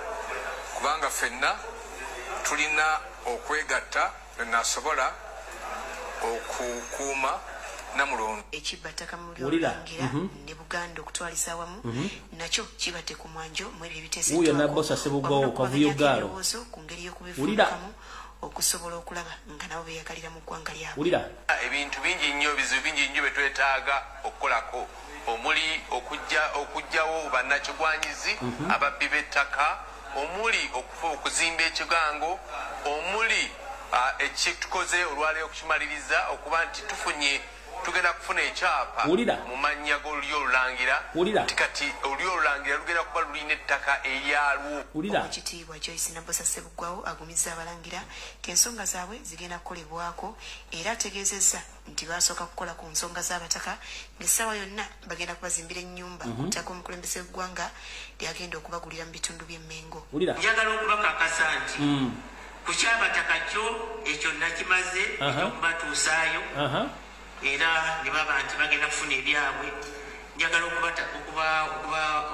kubanga ffenna tulina okwegatta nasobola okukuuma Namulondo. Ekibba ttaka mu Wulira. Lulangira ne Buganda okutwaliza awamu nakyo kibadde ku mwanjo mu ebyo Wuuyo ebiteeseddwako Nabbosa Ssebuggwawo, wamu Kavuyo n'okubaganyako Gaalo. ebirowoozo ku ngeri Wulira. y'okubivuunukamu okusobola okulaba nga nabo beeyagalira mu ggwanga lyabwe. Wulira. Ebintu bingi nnyo, ebizibu bingi nnyo bye twetaaga okukolako, omuli okuggyawo bannakigwanyizi ababbi b'ettaka, omuli okuzimba ekigango, omuli ekitukoze olwaleero okukimaliriza okuba nti tufunye, tugenda kufuna ekyapa Wulira. mu mannya g'olulyo olulangira, Wulira. nti kati olulyo olulangira lugenda kuba lulina ettaka eryalwo. Wulira. Oweekitiibwa Joyce Nabbosa Ssebuggwawo agumizza abalangira nti ensonga zaabwe zigenda kukolebwako, era ategeezezza nti baasooka kukola ku nsonga z'abataka, ng'essaawa yonna bagenda kubazimbira ennyumba ku ttaka omukulembeze w'eggwanga lyagenda okubagulira mu bitundu by'Emmengo. Wulira. Njagala okubakakasa nti ku kyabataka kyo ekyo nakimaze ekyokubatuusaayo, era ne baba nti bagenda kufuna ebyabwe. Njagala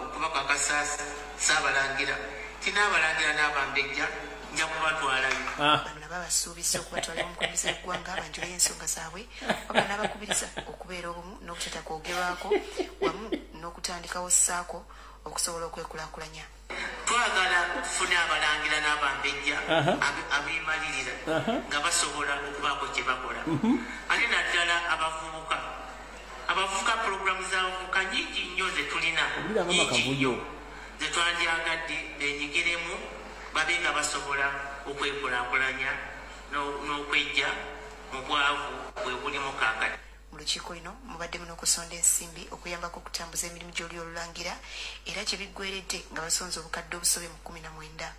okubakakasa saabalangira ti n'abalangira n'abambejja nja kubatwalayo. Bano nabo abasuubiza okubatwalira omukulembeze w'eggwanga banjuleyo ensonga zaabwe, wabula n'abakubiriza okubeera obumu n'obutata kwogerwako wamu n'okutandikawo ssaako okusobola okwekulaakulanya. Twagala okufuna abalangira n'abambejja abeemalirira nga basobola okubaako kye bakola, ate naddala abavubuka. Abavubuka, pulogulaamu z'abavubuka nyingi nnyo ze tulina, Wulira mama. nyingi Kavuyo. nnyo ze twandyagadde benyigiremu, babe nga basobola okwekulaakulanya n'okwejja mu bwavu bwe bulimu kaakati. Mu lukiiko lino mubaddemu n'okusonda ensimbi okuyambako okutambuza emirimu gy'olulyo olulangira, era gye biggweredde nga basonze obukadde obusobye mu 19.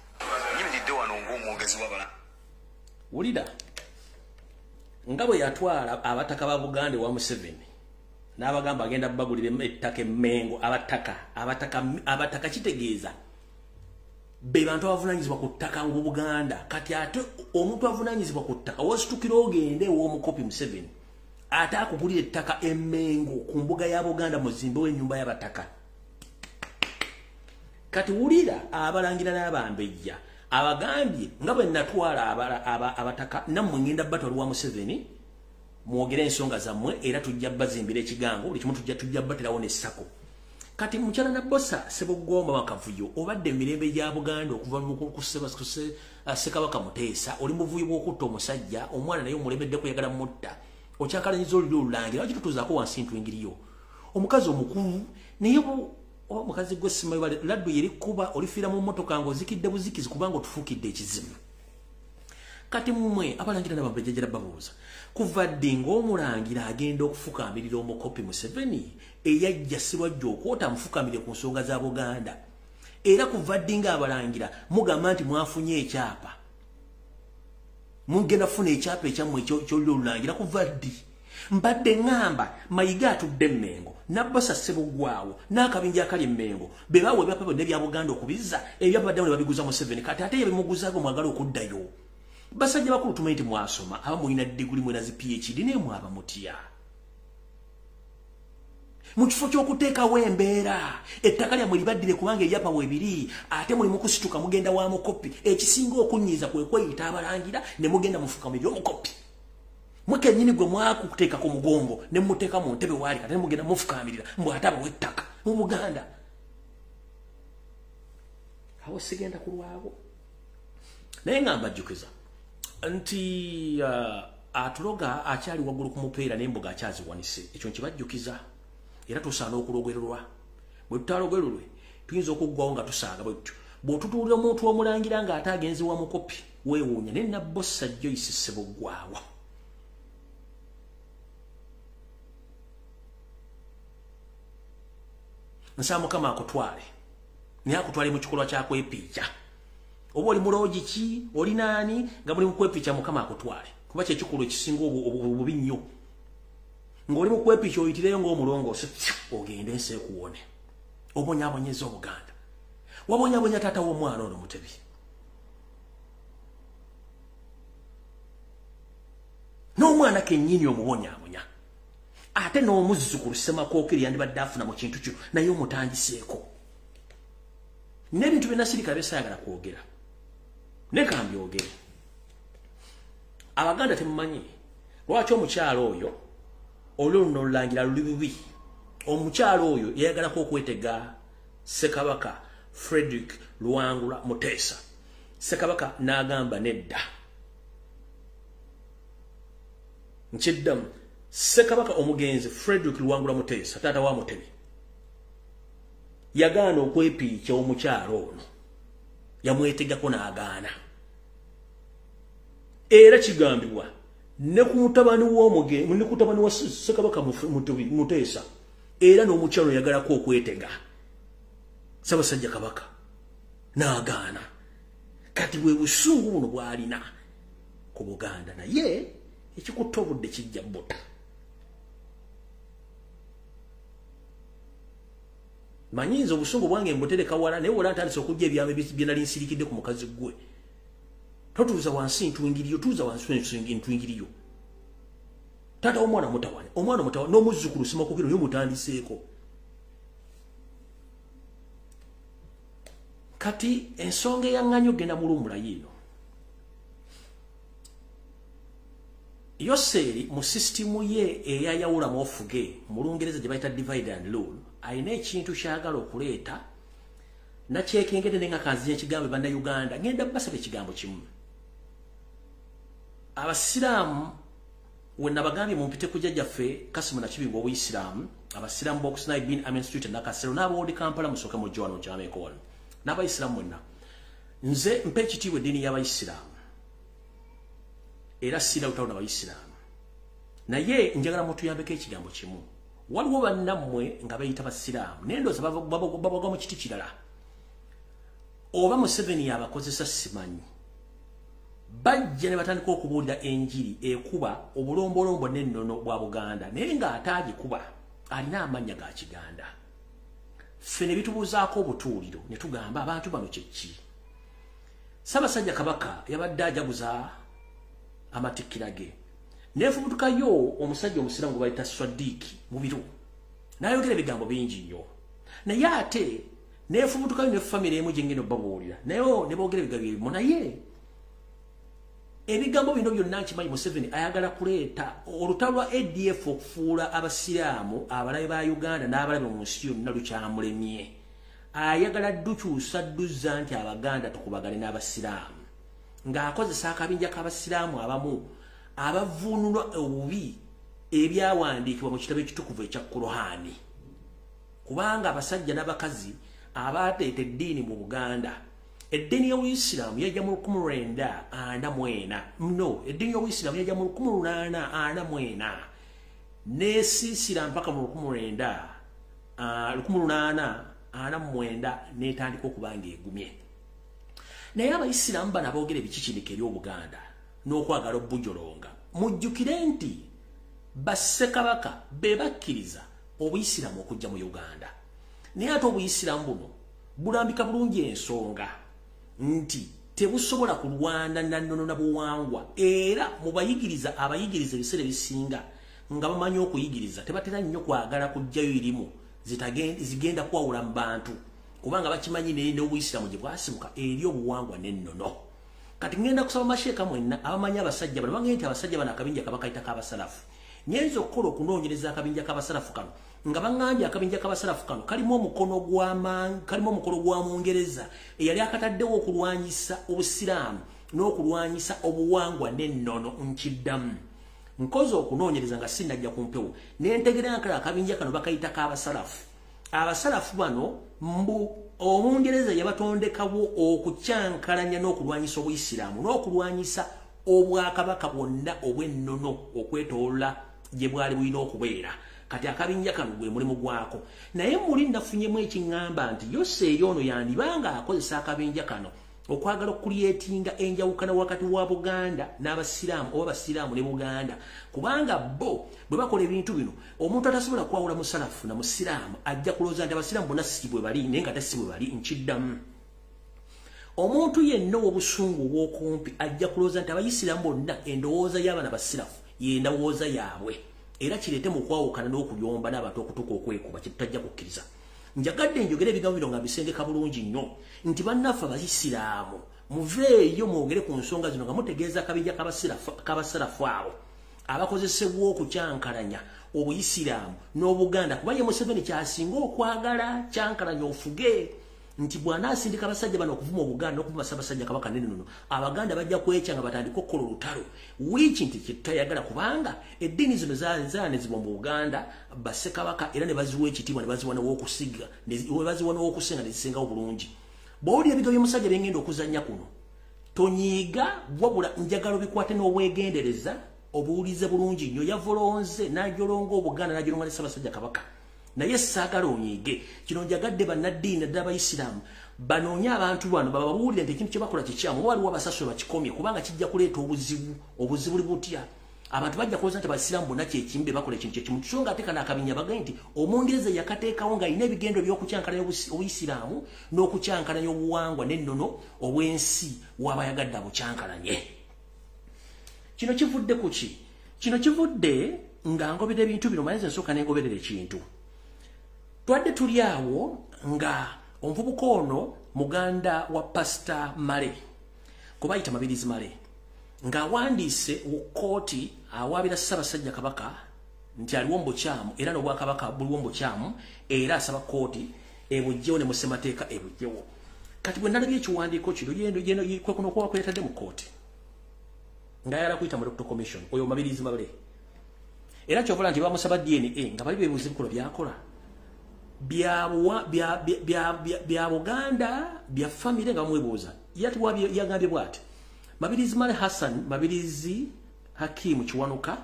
Nyimiridde wano ng'omwogezi w'abala Wulira nga bwe yatwala abataka ba Buganda ewa Museveni n'abagamba agenda bagulira ettaka Emmengo. Abataka, abataka, abataka kitegeeza be bantu abavunanyizibwa ku ttaka ng'Obuganda. Kati ate omuntu avunanyizibwa ku ttaka, wositukira ogende ew'omukopi Museveni ate akugulira ettaka Emmengo ku mbuga ya Buganda, muzimbewo ennyumba y'abataka. Kati wulira abalangira n'abambejja. Abagambye nga bwe natwala abataka nammwe ngenda batwala wa Museveni mwogere ensonga zammwe era tujja bazimbira ekigango buli kimu tujja baterawo n'essako. Kati mukyala Nabbosa Ssebugomba Wakavuyo obadde emirembe gya Buganda okuva mu Ssekabaka Muteesa, oli muvuyo bw'okutta omusajja omwana naye omulemeddeko yagala mutta, okyakalanyiza olulyo olulangira lwaki tutuuzaako wansi ntwingiriyo omukazi omukulu naye oba mukazi gwe simanyi laddu yerikuba olifiira mu mmotoka ng'ozikidde buzikizi kubanga otufuukidde ekizibu. Kati mmwe abalangira n'abambejja babuuza kuva ddi ng'omulangira agenda okufukamirira omukopi Museveni eyajja Sirwajja okwota amufukamirire ku nsonga za Buganda? Era kuva ddi ng'abalangira mugamba nti mwafunye ekyapa, mugenda kufuna ekyapa ekyammwe eky'olulyo olulangira kuva ddi? Mbadde ŋŋamba Mayiga atudde Mmengo, Nabbosa Ssebugwawo n'akabinja akali Mmengo be bawa ebyapa byonna ebya Buganda okubizza, ebyapa baddamu ne babiguza Museveni. Kati ate yebimuguzaako mwagala okuddayo. Basajja bakulu tumanyi nti mwasoma, abamu mulina diguli mulina zi PhD naye mwaba mutya? Mu kifo ky'okuteekawo embeera ettaka lyammwe libaddire kubanga ebyapa weebiri, ate muli mukusituka mugenda wa mukopi. Ekisinga okunnyiiza kwe kweyita abalangira ne mugenda mufukamirire omukopi. Mwe kennyini gwe mwakuteeka ku mugongo ne muteeka mu ntebe waali kati ne mugenda mufukamirira mbw ate abawa ettaka mu Buganda. Awo sigenda kulwawo, naye nga mbajjukiza nti atuloga akyali waggulu ku mupeera n'embuga akyaziwanise. Ekyo nkibajjukiza era tusaana okulogererwa. Bwe tutalogererwe tuyinza okuggwawo nga tusaaga bwe tutyo. Bw'otutuulira omuntu omulangira ng'ate agenze wa mukopi weewuunya. Naye Nabbosa Joyce Ssebugwawo nsaba Mukama akutwale, naye akutwale mu kikolwa kya kwepiica. Oba oli muloogi ki, oli naani nga muli mu kwepiica, Mukama akutwale kuba kyekikolwa ekisinga obubi nnyo. Ng'oli mu kwepiica oyitireyo ng'omulongoose ogende ensi ekuwone. Obonyaabonyeza Obuganda, wabonyabonya taata w'omwana ono Mutebi. N'omwana kennyini omubonyaabonya, ate n'omuzzukulu Ssemakookiri yandibadde afuna mu kintu kino naye omutandiseeko. N'ebintu bye nasirika bye saayagala kwogera naye ka mbyogere. Abaganda temumanyi lwaki omukyalo oyo olwo luno olulangira luli bubi. Omukyalo oyo yayagalako okwetega Ssekabaka Frederick Luwangula Muteesa. Ssekabaka n'agamba nedda. Nkiddamu, Ssekabaka omugenzi Frederick Luwangula Muteesa taata wa Mutebi yagaana okwepiikya omukyalo ono, yamwetegako n'agaana. Era kigambibwa ne ku mutabani w'omugenzi, ne ku mutabani wa Ssekabaka Muteesa, era n'omukyalo yagalako okwetega Ssaabasajja Kabaka n'agaana. Kati bwe busungu buno bw'alina ku Buganda, naye ekikutta obudde kijja buta. Manyinza obusungu bwange mbutereka wala, naye wala ntandise okujja ebyama bye nali nsirikidde ku mukazi gwe. Totuuza wansi ntwingiriyo, tuuza wansi ntwingiriyo. Taata w'omwana mutawane, omwana mutawane n'omuzzukulu Ssemakookiro naye omutandiseeko. Kati ensonga eyaŋŋanya ogenda mu luwummula yiino. Yoseeri mu sisitimu ye eyayawulamu ofuge mu Lungereza gye bayita divide and rule, alina ekintu ky'ayagala okuleeta nakyekengedde naye nga kanzinya ekigambo Bannayuganda. Ngenda basaba ekigambo kimu. Abasiraamu we nabagambye mumpite ku jjajjaffe Kasimu Nakibinge Obuyisiraamu, abasiraamu b'oku Sinai bin Amin Street Nakasero n'ab'Old Kampala musooke mujje wano nkyameko wano. N'abayisiraamu mwenna, nze mpa ekitiibwa eddiini y'abayisiraamu era sirina lutalo n'abayisiraamu, naye njagala mutuyambeko ekigambo kimu. Waliwo bannammwe nga beeyita basiraamu naye ndowooza babagwa mu kiti kirala, oba Museveni yabakozesa simanyi. Bajja ne batandika okubuulira enjiri ekuba obulombolombo n'ennono bwa Buganda, naye ng'ate agikuba alina amannya ga Kiganda. Ffe ne bitubuuzaako obutuuliro ne tugamba abantu bano kye ki? Ssaabasajja Kabaka yabadde ajaguza amatikkira ge, neefubutukayo omusajja omusiraamu gwe bayita Swadiki mu biro, n'ayogera ebigambo bingi nnyo, naye ate Nefubutukayo ne family emu gye ngenda obabuulira, naye ne boogera ebigambo ebimu. Naye ebigambo bino byonna nkimanyi Museveni ayagala kuleeta olutalo lwa ADF okufuula abasiraamu abalabe ba Uganda n'abalabe mu nsi yonna lukyamulemye. Ayagala ddukyusa dduzza nti Abaganda tukubagane n'abasiraamu, ng'akozesa akabinja k'abasiraamu abamu abavuunulwa obubi ebyawandiikibwa mu kitabo ekitukuvu ekya Kurohani. Kubanga abasajja n'abakazi abateeta eddiini mu Buganda, eddiini y'Obuyisiraamu yajja mu 1944, no, eddiini y'Obuyisiraamu yajja mu 1844 n'esiisira mpaka mu 1849 n'etandika okuba ng'egumye. Naye abayisiraamu bano aboogera ebikikinika eri Obuganda n'okwagala obujolonga, mujjukire nti bassekabaka be bakkiriza Obuyisiraamu okujja mu Uganda. Naye ate Obuyisiraamu buno bulambika bulungi ensonga nti tebusobola kulwana na nnono na buwangwa, era mubayigiriza abayigiriza ebiseera ebisinga nga bamanyi okuyigiriza tebatera nnyo kwagala kuggyayo erimu zigenda kwawula mu bantu, kubanga bakimanyi naye n'Obuyisiraamu gye bwasibuka eri obuwangwa n'ennono. Kati ngenda kusaba masheeka mwenna abamanyi abasajja bano, bagende nti abasajja bano akabinja kabakayita k'abasalafu. Nyenza okukola okunoonyereza akabinja k'abasalafu kano, nga baŋŋambye akabinja k'abasalafu kano kalimu omukono gwa Mungereza eyali akataddewo okulwanyisa Obusiraamu n'okulwanyisa obuwangwa n'ennono. Nkiddamu, nkoze okunoonyereza nga sinnajja ku mpewo, ne ntegeera nkala akabinja kano bakayita k'abasalafu. Abasalafu bano mbu Omungereza yabatondekawo okukyankalanya n'okulwanyisa Obuyisiraamu n'okulwanyisa obwakabaka bwonna obw'ennono okwetoolola gye bwali bulina okubeera. Kati akabinja kano gwe mulimu gwako. Naye muli nafunyemu ekiŋŋamba nti Yoseeri ono yandibanga akozesa akabinja kano okwagala okuliyetinga enjawukana wakati wa Buganda n'Abasiraamu oba Abasiraamu ne Buganda, kubanga bo bwe bakola ebintu bino omuntu atasobola kwawula musalafu na musiraamu ajja kulowooza nti abasiraamu bonna si bwe bali, naye nga si bwe bali. Nkiddamu, omuntu yenna ow'obusungu obw'okumpi ajja kulowooza nti abayisiraamu bonna endowooza y'abaana basirafu y'endowooza yaabwe, era kireete mu kwawukana n'okuyomba n'abantu okutuuka okwekuba kye tutajja kukkiriza. Njagadde njogere ebigambo bino nga mbisengeka bulungi nnyo nti bannaffe abayisiraamu muveeyo mwogere ku nsonga zino nga mutegeeza akabinja k'abasalafu abo abakozesebwa okukyankalanya Obuyisiraamu n'Obuganda, kuba ye Museveni kyasinga okwagala kyankalanya ofuge, nti bw'anaasindika abasajja bano okuvuma Obuganda n'okuvuma Ssaabasajja Kabaka n'ennono, Abaganda bajja kwekyanga batandike okukola olutalo, wiiki nti kye tutayagala, kubanga eddiini zino zaanezibwa mu Buganda bassekabaka era ne baziwa ekitiibwa ne baziwa n'owokusiga ne zisingawo bulungi. Bw'owulira ebigambo by'omusajja bye ngenda okuzannya kuno tonyiiga, wabula njagala obikwate n'obwegendereza, obuwulize bulungi nnyo. Yavolonze n'ajolonga Obuganda n'ajolonga ne Ssaabasajja Kabaka, naye saagala onyiige. Kino njagadde bannaddiini naddala abayisiraamu banoonye abantu bano bababuulire nti ekintu kye bakola kikyamu, waliwo abasasula bakikomye, kubanga kijja kuleeta obuzibu. Obuzibu buli butya? Abantu bajja kulowooza nti abasiraamu bonna kyekimu be bakola ekintu kyekimu, so nga ate kano akabinja bagambye nti Omungereza yakateekawo ng'alina ebigendo by'okukyankalanya Obuyisiraamu n'okukyankalanya obuwangwa n'ennono obw'ensi w'aba ayagadde abukyankalanye. Kino kivudde ku ki? Kino kivudde nga ngoberera ebintu bino, manyi nze nsooka ne ngoberera ekintu. Twadde tuli awo nga omuvubuka ono muganda wa Pasita Male, kubayita Mabirizi Male, ng'awandiise mu kkooti awaabira Ssaabasajja Kabaka nti aliwo mu bukyamu era n'obwakabaka buliwo mu bukyamu, era asaba kkooti ebuggyewo ne mu ssemateeka ebuggyewo. Kati bwe nalabye ekiwandiiko kino kwe kuno okuba kwe yatadde mu kkooti ng'ayagala kuyita mu Electoral Commission oyo Mabirizi Male, era ky'ovola nti bamusaba DNA nga bali beebuuza ebikolwa by'akola bya Buganda bya famire nga bamwebuuza. Yagambye bw'ati: Mabirizi Male Hassan Mabirizi Hakimu Kiwanuka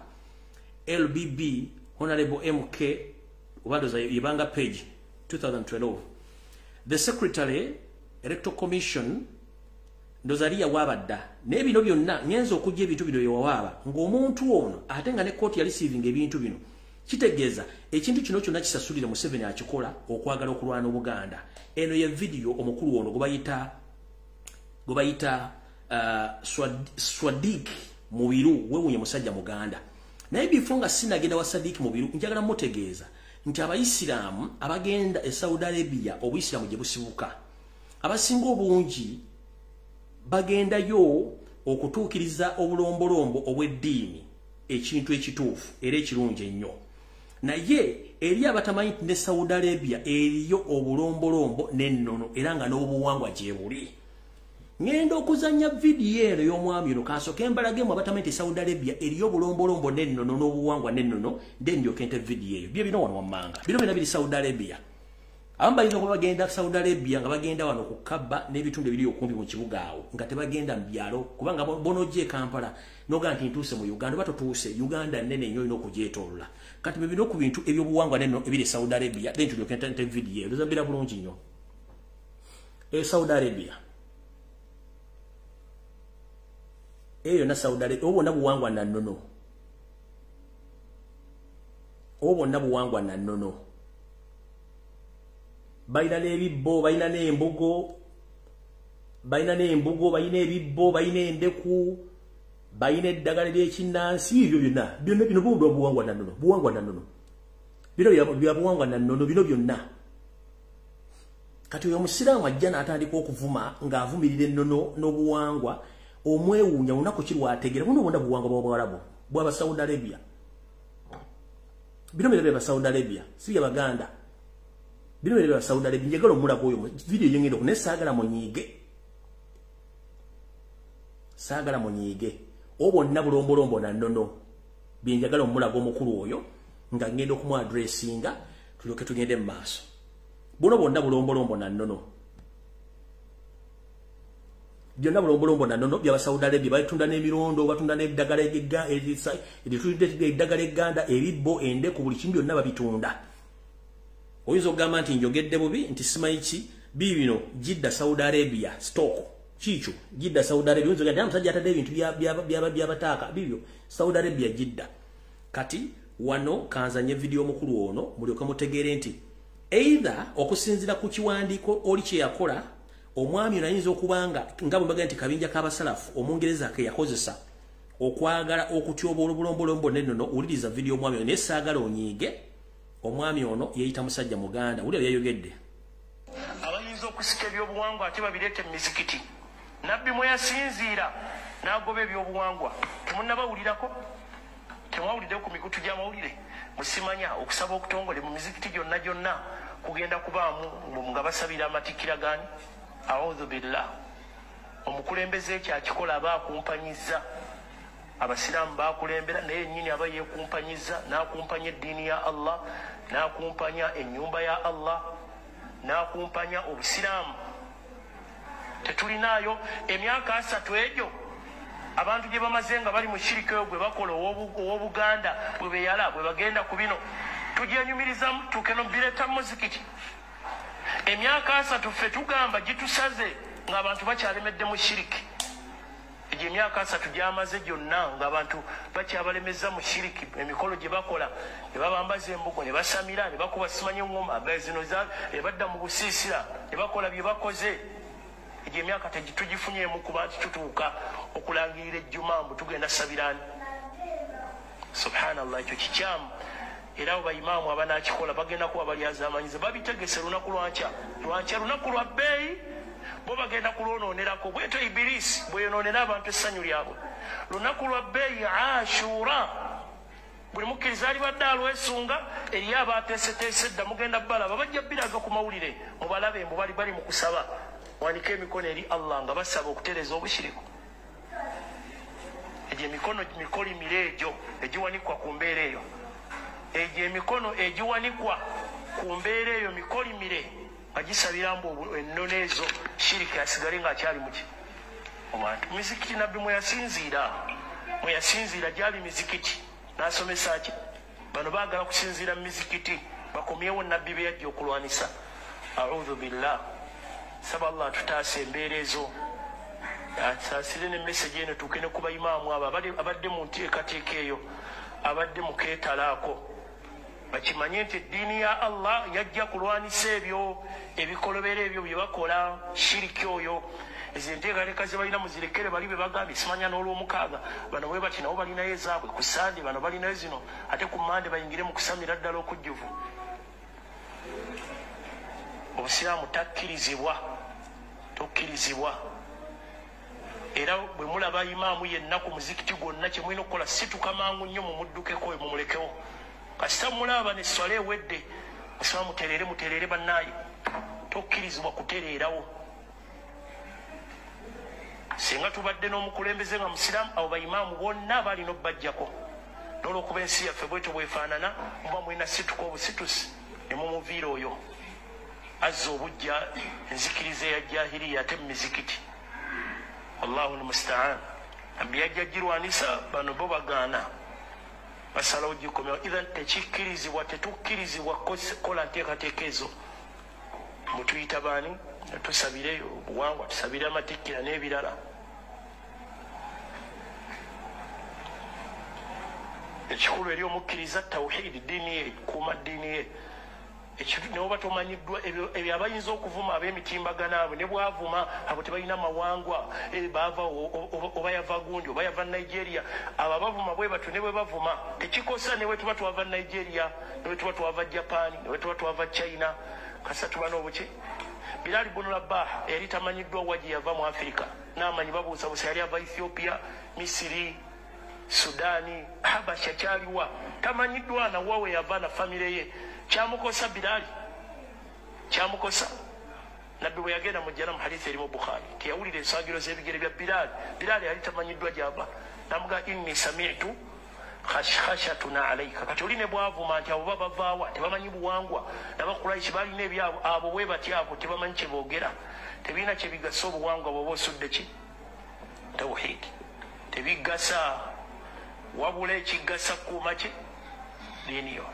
LBB Honorable MK Obadoza Ibanga page 2012, the Secretary Electoral Commission Ndozalia wabadda. Naye bino byonna ngenza okujja ebintu bino yewawaaba ng'omuntu ono ate nga ne kkooti yali receiving ebintu bino, kitegeeza ekintu kino kyonna kisasulire Museveni akikola okwagala okulwana Obuganda. Eno ye vidiyo omukulu ono gwe bayita Swadik Mubiru, wewunye musajja Muganda. Naye bifo nga sinagenda wa Sadiq Mubiru, njagala mutegeeza Nti abayisiraamu abagenda e Saudi Arabia obuyisiraamu gye busibuka abasinga obungi bagendayo okutuukiriza obulombolombo obw'eddiini, ekintu ekituufu era ekirungi ennyo. Naye eri abatamanyi nti ne Saudi Arabia eriyo obulombolombo n'ennono era nga n'obuwangwa gye buli. Ngenda okuzannya vidiyo eno y'omwami ono kansooke mbalagemu abatamanyi nti Saudi Arabia eriyo obulombolombo n'ennono n'obuwangwa n'ennono, then ndyoke nte vidiyo eyo. Bye bino wano wammanga. Bino byonna biri Saudi Arabia. Abamu bayinza okuba bagenda Saudi Arabia nga bagenda wano ku Kaaba n'ebitundu ebiri okumpi mu kibuga awo nga tebagenda mu byalo, kubanga bonojja e Kampala n'ogamba nti ntuuse mu Uganda, oba totuuse, Uganda nnene nnyo olina okugyetoolola. Kati bye bino ku bintu ebyobuwangwa n'ennono ebiri e Saudi Arabia, then tulyoke nte vidiyo eyo. Ndowooza mbeera bulungi nnyo. E Saudi Arabia. Eyo yonna Saudi Arabia, obwo bwonna buwangwa na nnono. Obwo bwonna buwangwa na nnono. Balina n'ebibbo, balina n'embugo, balina n'embugo, balina ebibbo, balina endeku, balina eddagala ly'ekinnansi, ebyo byonna. Byonna bino buwangwa na nnono, buwangwa na nnono. Bino bya buwangwa na nnono, bino byonna. Kati oyo omusiraamu ajja n'atandika okuvuma ng'avumirira ennono n'obuwangwa, omwewuunya olunaku ki lw'ategeera. Buno bwonna buwangwa bwa Buwarabu, bw'aba Saudi Arabia. Bino byonna bya Saudi Arabia, si bya Baganda. Bino bya Saudi Arabia. Njagala omulaga oyo vidiyo gye ngenda naye saagala munyiige. Saagala munyiige. Obwo bwonna bulombolombo na nnono. Bye njagala omulaga omukulu oyo nga ngenda okumuadressinga tulyoke tugende mu maaso. Buno bwonna bulombolombo na nnono. Byonna bulombolombo na nnono bya Saudi Arabia. Batunda n'emirondo, batunda n'eddagala eddagala egganda, ebibbo, endeku, buli kintu byonna babitunda. Oyinza okugamba nti njogedde bubi nti simanyi ki, biibino Jidda Saudi Arabia stock kiikyo Jidda Saudi Arabia. Oyinza okugamba nti omusajja atadde ebintu by'abataaka, bibyo Saudi Arabia Jidda. Kati wano kanzanye vidiyo omukulu ono mulyoke mutegeere nti either okusinziira ku kiwandiiko oli kye yakola omwami ono ayinza okuba nga bwe mbagamba nti kabinja k'abasalafu Omungereza ke yakozesa okwagala okutyoboola obulombolombo n'ennono. Wuliriza vidiyo omwami ono, naye saagala onyiige. Omwami ono yeeyita musajja Muganda, wulira byayogedde. Abayinza okusika ebyobuwangwa ate babireete mu mizikiti. Nabbi mwe yasinziira n'agoba ebyobuwangwa. Temunnabawulirako? Temwawuliddeyo ku mikutu gy'amawulire? Musimanya okusaba okutongole mu mizikiti gyonna gyonna kugenda kubaamu nga basabira amatikkira gaani? Audhu billah. Omukulembeze ekyo akikola aba akumpanyizza. Abasiraamu bakulembera naye yennyini aba yeekumpanyizza, n'akumpanya eddiini ya Allah, n'akumpanya ennyumba ya Allah, n'akumpanya obusiraamu. Tetulinaayo emyaka 30 egyo abantu gye bamaze nga bali mu shirika eyo gwe bakola ow'Obuganda bwe beyala bwe bagenda ku bino tugyenyumirizamu tuuke nobireeta mu muzikiti. Emyaka 30 ffe tugamba gitusaze ng'abantu bakyalemedde mu shiriki. Egyo emyaka 30 gyamaze gyonna ng'abantu bakyabalemeza mu shiriki, emikolo gye bakola ne babambaza embugo ne basamira ne bakuba simanyi eŋŋoma zino ne badda mu busiisira ne bakola bye bakoze. Egyo emyaka tugifunyeemu kuba nti tutuuka okulangirira ejjuma mbu tugenda sabirani. Subhanallah, ekyo kikyamu. Era abo bayimaamu abanaakikola bagenda kuba balyazamanyiza, babitegese lunaku lwankya. Lwankya lunaku lwa bbeeyi, bo bagenda kulwonoonerako. Bwetyo Ibilisi bweyonoonera abantu essanyu lyabwe. Lunaku lwa bbeeyi Ashura, buli mukkiriza alibadde alwesunga, eriyo abateeseteese dda, mugenda balaba, bajja biraga ku mawulire, mubalabe mbu bali mu kusaba. Wanike emikono eri Allah nga basaba okutereeza obushiriku. Egyo emikono mikolimire egyo egiwanikwa ku mbeera eyo. Egyo emikono egiwanikwa ku mbeera eyo mikolimire nga gisabira mbu ennono ezo shiriki asigale ng'akyali muki mu bantu. Mizikiti Nabbi mwe yasinziira gyali mizikiti n'asomesa ki? Bano baagala kusinziira mu mizikiti bakomyewo Nabbi be yajja okulwanisa. Audhu billah. Saba Allah atutaase embeera ezo, asaasire ne message eno tuuke ne ku bayimaamu abo abadde mu nteekateeka eyo, abadde mu keetalaako, bakimanye nti eddiini ya Allah yajja kulwanisa ebyo ebikolobero ebyo bye bakola shiriki oyo. Ezo enteekateeka ze balina muzirekere bali be bagambye simanya n'olwomukaaga bano bwe bati nabo balinayo ezaabwe, ku Sande bano balinayo zino, ate ku Mande bayingire mu kusamira ddala okujjuvu. Obusiraamu takkirizibwa, tokkirizibwa. Era bwe mulaba imaamu yenna ku muzikiti gwonna, kye mulina okukola situka mangu nnyo mumuddukeko mumulekewo. Kasita mulaba ne swala ewedde, musaba mutereere, mutereere bannaaye. Tokkirizibwa kutereerawo. Singa tubadde n'omukulembeze nga musiraamu, abo bayimaamu bonna balina obbajjako. N'olwokuba ensi yaffe bwetyo bwefaanana, muba mulina situka obusitusi ne mumuviira oyo azza obujja enzikiriza eya jahiriya ate mu mizikiti. Wallahu lmustaan. Nabbi yajja girwanisa, bano bo bagaana, basalawo gikomyawo. Ithan tekikkirizibwa, tetukkirizibwa kukola nteekateeka ezo. Mutuyita baani? Tusabire obuwangwa, tusabire amatikkira n'ebirala. Ekikulu eri omukkiriza tawhidi, ddiini ye, kuuma ddiini ye. Neoba tomanyiddwa ebyo, abayinza okuvuma ab'emitimbagano abo ne bwavuma abo tebalina mawangwa, baava oba yava gundi oba yava Nigeria. Abo abavuma bwe batyo ne bwe bavuma tekikosa. Ne bwe tuba twava Nigeria, ne bwe tuba twava Japan, ne bwe tuba twava China, kasa tuba n'obuki. Bilali bunu Rabah yali tamanyiddwa wa gye yava mu Afirika, n'amanyi babuusabuusa yali ava Ethiopia, Misiri, Sudaani, Habasha, kyaliwa tamanyiddwa nawa we yava na famire ye. Kyamukosa Bilali? Kyamukosa? Nabbi bwe yagenda mu jjana, mu hadithi erimu Bukhari, teyawulira ensagiro z'ebigere bya Bilali. Bilali yali tamanyiddwa gyava. Namuga inni samitu khashkhashatuna alaika. Kati oli ne bwavuma nti abo babavaawa tebamanyi buwangwa, nabakuraishi balina ebyabo, abo bwe bati abo tebamanyi kye boogera, tebirina kye bigasa. Obuwangwa bwoba osudde ki? Tawhidi. Tebigasa, wabula ekigasa kuuma ki? Diini yo.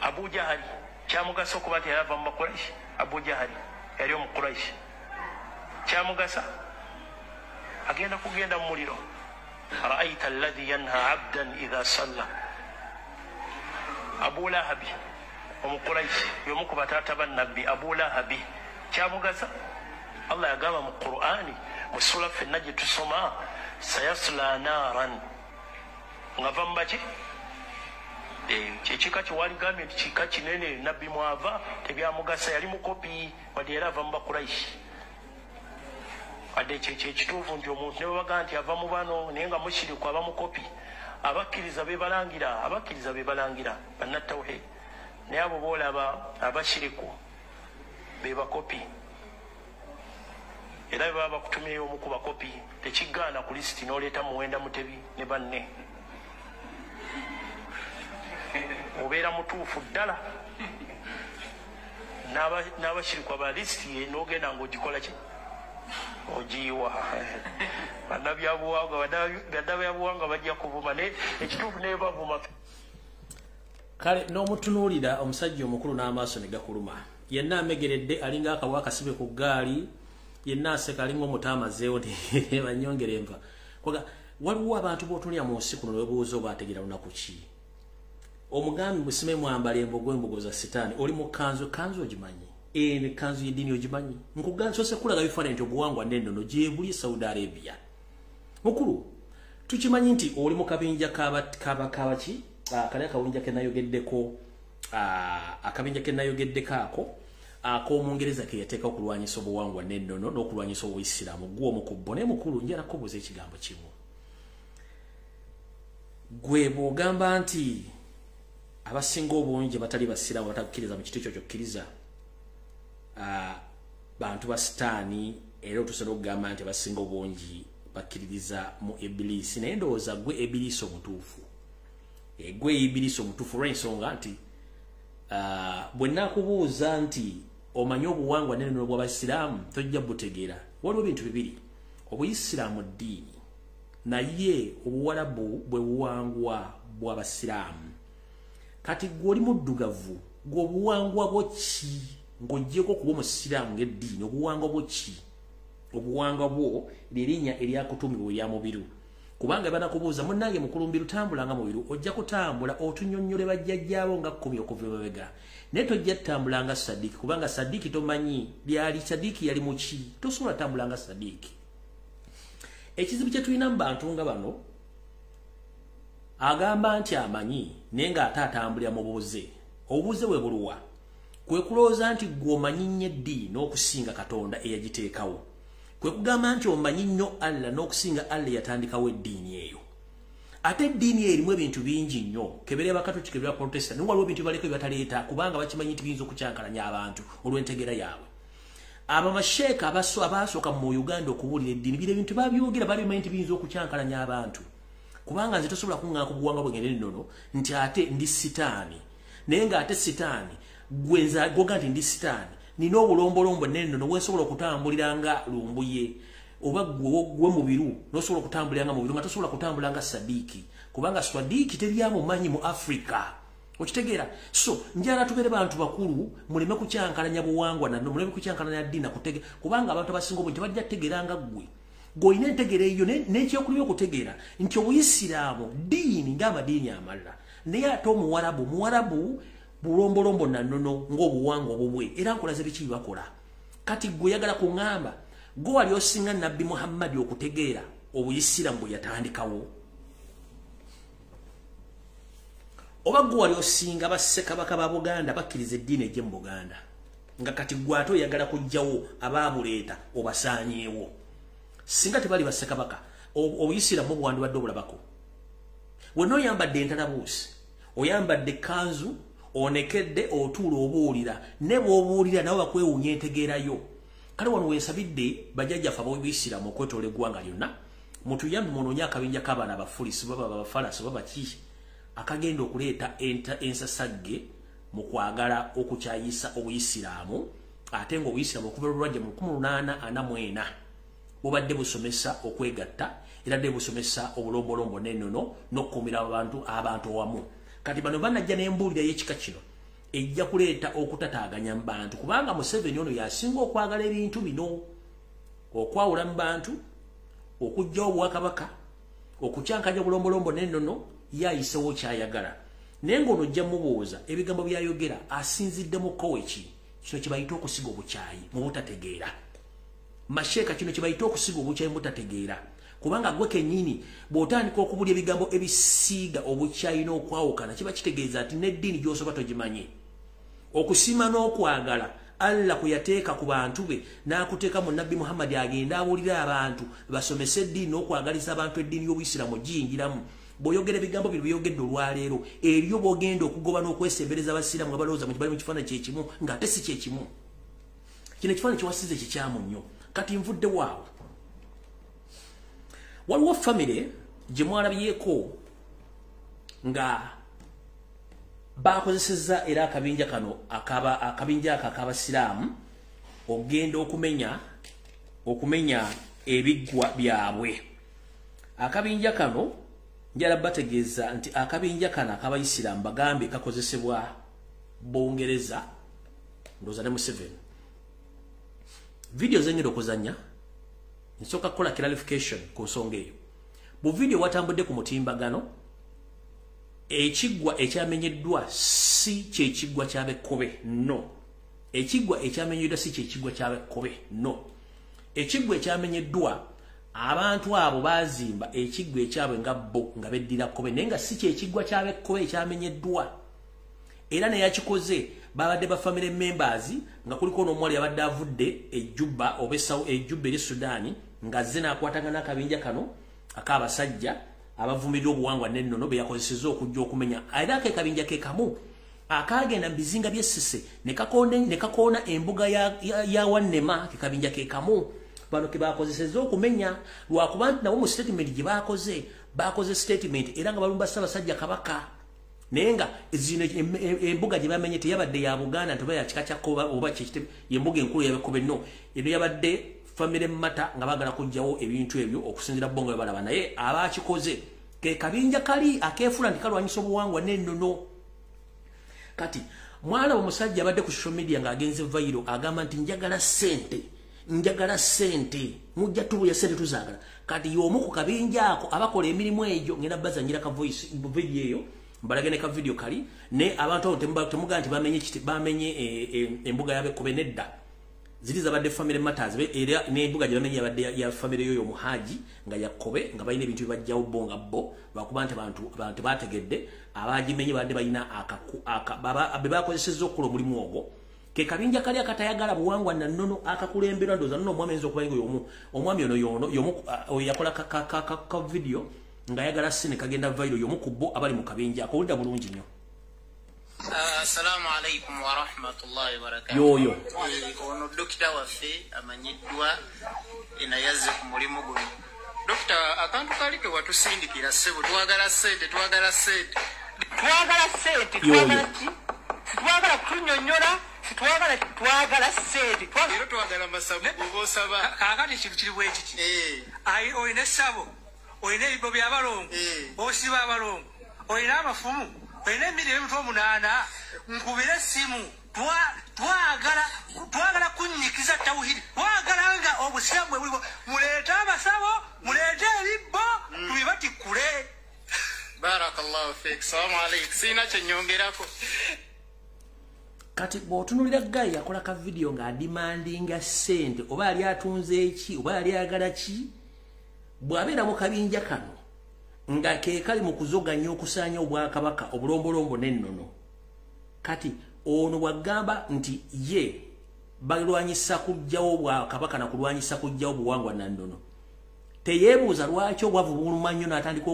Abu Jahali kyamugasa okuba nti yali ava mu Bakuraishi? Abu Jahali yali Omukuraishi, kyamugasa? Agenda kugenda mu muliro. Araaita alladhi yanha abdan idha salla. Abu Lahabi Omukuraishi, yomu ku bataata bannabbi. Abu Lahabi kyamugasa? Allah yagamba mu Qur'ani, mu sula ffenna gye tusoma, sayasla naran, nga va mubaki kyekika kyewaligambye nti kika kinene nabbi mwava. Tebyamugasa, yali mukopi, wadde era ava mu Bakuraishi. Wadde ekyo kyekituufu nti omuntu ne bwebagaa nti ava mu bano naye nga mushiriku, aba mukopi. Abakkiriza bebalangira, abakkiriza bebalangira bannatawhid, naye abo boolaba abashiriku bebakopi. Era bwe baba bakutumyeyo omu ku bakopi, tekigaana ku lisiti n'oleeta Muwenda Mutebi ne banne, obeera mutuufu ddala. N'abashirikwa ba lisiti n'ogenda ng'ogikola ki? Ogiyiwa. Bannabyabuwangwa bajja kuvuma, naye ekituufu naye bavuma. Kale n'omutunuulira omusajja omukulu n'amaaso ne gakuluma, yenna amegeredde, alinga akabwa akasibe ku ggaali, yenna aseka alinga omuto amazeewo nti banyongere enva. Kwaga waliwo abantu b'otunulira mu nsi kuno newebuuza oba ategeera lunaku ki. Omugambi musime mwambala embogo, embogo za sitaani. Oli mu kanzu, kanzu ogimanyi? Eno kanzu y'eddiini ogimanyi? Nkugamba nsoose kulaga bifaananyi nti obuwangwa n'ennono gyebuli e Saudi Arabia. Mukulu, tukimanyi nti oli mu kabinja kabaki kali akabinja kenayogeddeko, akabinja kenayogeddeko ako ak'Omungereza ke yateeka okulwanyisa obuwangwa n'ennono n'okulwanyisa Obuisiraamu. Gwe omu ku bo. Naye mukulu, njala kubuuza ekigambo kimu. Gwe bw'ogamba nti abasinga obungi batali basiraamu, batakkiriza mu kiti kyo kyokkiriza, bantu ba sitaani, era otusobola okugamba nti abasinga obungi bakkiririza mu Ibilisi. Naye ndowooza gwe Ibilisi omutuufu, gwe Ibilisi omutuufu, olw'ensonga nti bwe naakubuuza nti omanyi obuwangwa n'ennono bw'Abasiraamu, tojja butegeera. Waliwo ebintu bibiri: Obuyisiraamu ddiini, naye Obuwalabu bwe buwangwa bw'Abasiraamu. Kati gwe oli muddugavu, gwe obuwangwa bwo ki ng'oggyeko okuba omusiraamu ng'eddiini? Obuwangwa bwo ki? Obuwangwa bwo lyerinnya eryakutumibwa erya Mubiru. Kubanga banakubuuza, munnange mukulumbiru, tambula nga Mubiru, ojja kutambula otunyonnyole bajjajjaabo nga 10 okuva emabega, naye tojja tutambula nga Sadiki, kubanga Sadiki tomanyi lyali Sadiki yali muki. Tosobola tambula nga Sadiki. Ekizibu kye tulina mu bantu nga bano, agamba nti amanyi naye ng'ate atambulira mu bubuze. Obubuze bwe buluwa? Kwe kulowooza nti ggwe omanyi nnyo eddiini n'okusinga Katonda eyagiteekawo. Kwe kugamba nti omanyi nnyo Allah n'okusinga Allah eyatandikawo eddiini eyo. Ate eddiini eyo erimu ebintu bingi nnyo. Kebere Abakatoliki, kebere Abaprotestant, naye waliwo ebintu baleka bye bataleeta kubanga bakimanyi nti biyinza okukyankalanya abantu olw'entegeera yaabwe. Abamasheeka abaasooka mu Uganda okubuulira eddiini, bino ebintu babyogera baali bamanyi nti biyinza okukyankalanya abantu. Kubanga nze tosobola kuŋŋaana ku buwangwa bwange n'ennono nti ate ndi sitaani. Naye ng'ate sitaani, gwe gwoga nti ndi sitaani, nina obulombolombo n'ennono bwe nsobola okutambulira nga Lumbuye, oba gwe Mubiru, n'osobola okutambulira nga Mubiru, nga tosobola kutambula nga Sadiiki. Kubanga Sadiiki teryamumanyi mu Afrika. Okitegeera? So, njala tubeere bantu bakulu, muleme kukyankalanya buwangwa na muleme kukyankalanya ddiini na kutegeera, kubanga abantu abasinga obungi tebajja kutegeera nga ggwe. Gw'olina entegeera eyo n'ekyokulya okutegeera nti Obuyisiraamu ddiini ng'amadiini amalala. Naye ate Omuwarabu bulombolombo na nnono ng'obuwangwa obubwe, era nkolaze biki bye bakola. Kati ggwe oyagala kuŋŋamba gwe wali osinga Nabbi Muhammadi okutegeera Obuyisiraamu bwe yatandikawo? Oba gwe wali osinga bassekabaka ba Buganda bakkiriza eddiini ejje mu Buganda, nga kati ggwe ate oyagala kuggyawo abaabuleeta obasaanyeewo? Singa tebali bassekabaka, Obuyisiraamu bwandibadde obulabako. Wenna oyambadde entalabuusi, oyambadde ekkanzu, onekedde, otuula obuulira, ne bw'obuulira nabo bakwewuunya entegeerayo. Kale wano weesabidde bajjajjaffe ab'Obuyisiraamu okwetoola eggwanga lyonna, mutuyambe munoonye akabinja k'abaana abafulisi, baba abafalasi, oba baki, akagenda okuleeta ensasagge mu kwagala okukyayisa Obuyisiraamu, ate ng'Obuyisiraamu okuva lwe lwajja mu 1844 bubadde busomesa okwegatta, era dde busomesa obulombolombo n'ennono n'okukuumira abantu awamu. Kati bano banajja n'embuulira y'ekika kino ejja kuleeta okutataaganya mu bantu, kubanga Museveni ono y'asinga okwagala ebintu bino, okwawula mu bantu, okuggyawo obwakabaka, okukyankanya obulombolombo n'ennono, yayisewo kyayagala. Naye ng'ono ojja mubuuza ebigambo by'ayogera asinzidde mu kkowe ki? Kino kye bayita okusiga obukyayi mu butategeera. Masheeka, kino kye bayita okusiga obukyayi mu butategeera. Kubanga gwe kennyini bw'otandika okubulya ebigambo ebisiiga obukyayi n'okwawukana, kiba kitegeeza nti n'eddiini gy'osoma togimanyi. Okusiima n'okwagala Allah kwe yateeka ku bantu be n'akuteeka mu Nabbi Muhammadi agende abuulire abantu, basomese eddiini n'okwagaliza abantu eddiini y'Obuyisiraamu giyingiramu. Bw'oyogera ebigambo bino by'oyogedde olwaleero, eriyo bw'ogenda okugoba n'okwesembereza Abasiraamu nga balowooza bali mu kifaananyi kye kimu, ng'ate si kye kimu. Kino ekifaananyi kyewasize kikyamu nnyo. Kati nvudde waawo. Waliwo famire gye mwalabyeko nga bakozesezza era akabinja kano akabinja ako ak'Abasiraamu ogenda okumenya ebiggwa byabwe. Akabinja kano njala bategeeza nti akabinja kano ak'Abayisiraamu bagambe kakozesebwa Bungereza, ndowooza ne Museveni. Vidiyo zengenda okuzannya nsooka kukola clarification ku nsonga eyo. Bu vidiyo watambudde ku mutimbagano, ekiggwa ekyamenyeddwa si kyekiggwa ky'Abekkobe, no. Ekiggwa ekyamenyeddwa si kyekiggwa ky'Abekkobe, no. Ekiggwa ekyamenyeddwa abantu abo baazimba ekiggwa ekyabwe nga bo nga beddira Kkobe, naye nga si kyekiggwa ky'Abekkobe ekyamenyeddwa. Era neyakikoze babadde ba family members, nga kuliko n'omuwala yabadde avudde e Juba oba e Juba eri Sudaani, ng'azze n'akwatagana n'akabinja kano ak'abasajja abavumirira obuwangwa n'ennono be yakozesezza okujja okumenya. Era ke kabinja ke kamu akagenda mu bizinga by'Essese ne kakoona embuga ya Wannema, ke kabinja ke kamu bano ke bakozesezza okumenya, lwakuba nti nabo mu statement gye bakoze statement era nga balumba Ssaabasajja Kabaka. Naye nga zino embuga gye bamenye teyabadde ya Buganda nti oba ya kika kya Kkobe oba embuga enkulu y'Abekkobe, no. Eno yabadde family matter nga baagala kuggyawo ebintu ebyo okusinziira bo nga bwe balaba. Naye abakikoze ke kabinja kali akeefuula nti kalwanyisa obuwangwa n'ennono. Kati mwana omusajja abadde ku social media ng'agenze viral agamba nti njagala ssente, njagala ssente, mujja tubuya ssente tuzaagala. Kati y'omu ku kabinja ako abakola emirimu egyo. Ngenda bazanyira ka voice video eyo, mbalage ne ka video kali. Ne abantu abo temugaa nti bamenye embuga y'Abekkobe, nedda. Ziri zabadde family matters, era n'embuga gye bamenye yabadde ya family yoyo Muhaji nga Yakobe, nga balina ebintu bye bajjawo bo nga bo, lwakuba nti abantu bategedde abagimenye badde balina be bakozesezza okukola omulimu ogwo. Ke kabinja kali akatayagala buwangwa na nnono akakulemberwa ndowooza nno omwami ayinza okuba nga y'omu omwami ono y'ono y'omu oyo yakola ka video ng'ayagala ssente kagenda viral y'omu ku bo abali mu kabinja ako. Owulira bulungi nnyo. Assalamu alaikum warahmatullahi wabarakatuh. Yoyo ono dokita waffe amanyiddwa naye azze ku mulimu guno. Dokita, akantu kali ke watusindikira ssebo, twagala ssente, twagala ssente, twagala ssente, twagala ki? Sitwagala kutunyonnyola, sitwagala, twagala ssente, era twagala masabo oba osaba. Kaakati ekintu kiri bwe kiti, olina essabo, olina ebibbo by'abalongo, osiba abalongo, olina amafumu, olina emirimu emitwe 8, nkubira essimu. Twagala kunnyikiza tawhidi, twagala nga obusiraamu bwe buliwo, muleete amasabo, muleete ebibbo, tubibatikkule. Barakallahu fik. Salamu alaikum. Sirina kye nnyongerako. Kati bw'otunuulira guy yakola ka video ng'adimandinga ssente, oba yali atunze ki, oba yali ayagala ki, bw'abeera mu kabinja kano nga ke kali mu kuzoganya okusaanya obwakabaka obulombolombo n'ennono. Kati ono bw'agamba nti ye balwanyisa kuggyawo obwakabaka na kulwanyisa kuggyawo obuwangwa na nnono, teyeebuuza lwaki obwavu buluma nnyo n'atandika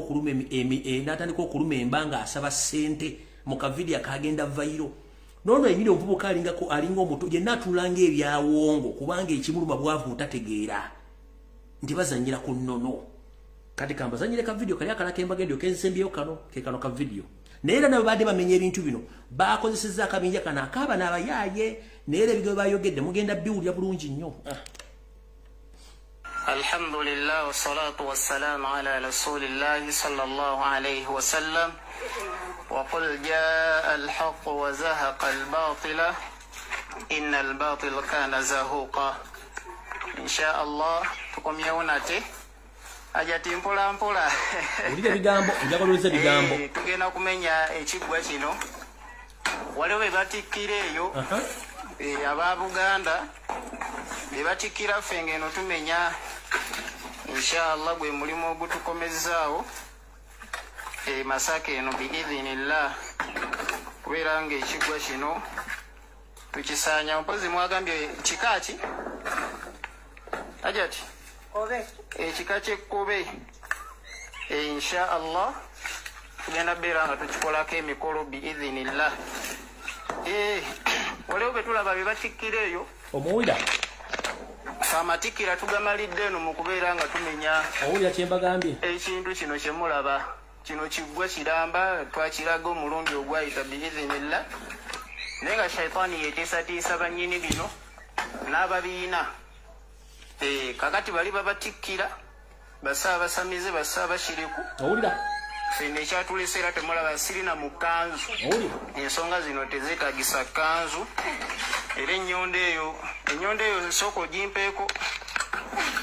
okuluma emba ng'asaba ssente mu kavidiyo akagenda viral. Nono enyini omuvubuka alingako alinga omuto yenna atuula ng'ebyawongo kubanga ekimuluma bwavu butategeera nti bazannyira ku nnono. Kati kambazannyire ka video kali akalaka embagendo kensembyeyo kano ke kano ka video. Naye era nabo badde bamenya ebintu bino bakozesezza akabinja kano akaaba n'abayaaye, naye era ebigambo bayogedde mugenda biwulira bulungi nnyo. Alhamdulillah wassalatu wassalamu ala rasulillahi sallallahu alayhi wasallam. وقل جاء الحق وزهق الباطل إن الباطل كان زهوقا. إن شاء الله tukomyewo nate ajati mpola mpola. Owulira ebigambo, njagala owulize ebigambo. Tugenda kumenya ekiggwa kino. Waliwo be batikkira eyo aba Buganda be batikkira ffe ng'eno tumenya. Inshallah gwe mulimu ogutukomezzaawo Masaka eno biidhinillah, kubeera ng'ekiggwa kino tukisaanya. Mpozi mwagambye kika ki? Ajati ekika ky'ekkobe. Insha Allah tugenda beera nga tukikolako emikolo biidhinillah. Waliwo be tulaba be batikkira eyo. Omuwulira? Amatikkira tugamalidde eno mu kubeera nga tumenya. Owulira kye mbagambye? Ekintu kino kye mulaba kino kiggwa kiramba, twakiraga omulundi ogwayita biidhinillah, naye nga shaitaani yeetiisatiisa bannyini bino n'ababiina. Kakati bali babatikkira basaabasamize, basaabashiriku. Owulira? Ffenna ekyatulese era temulaba sirina mu kkanzu. Ensonga zino tezeetagisa kkanzu. Era ennyondo eyo sooka ogimpeeko,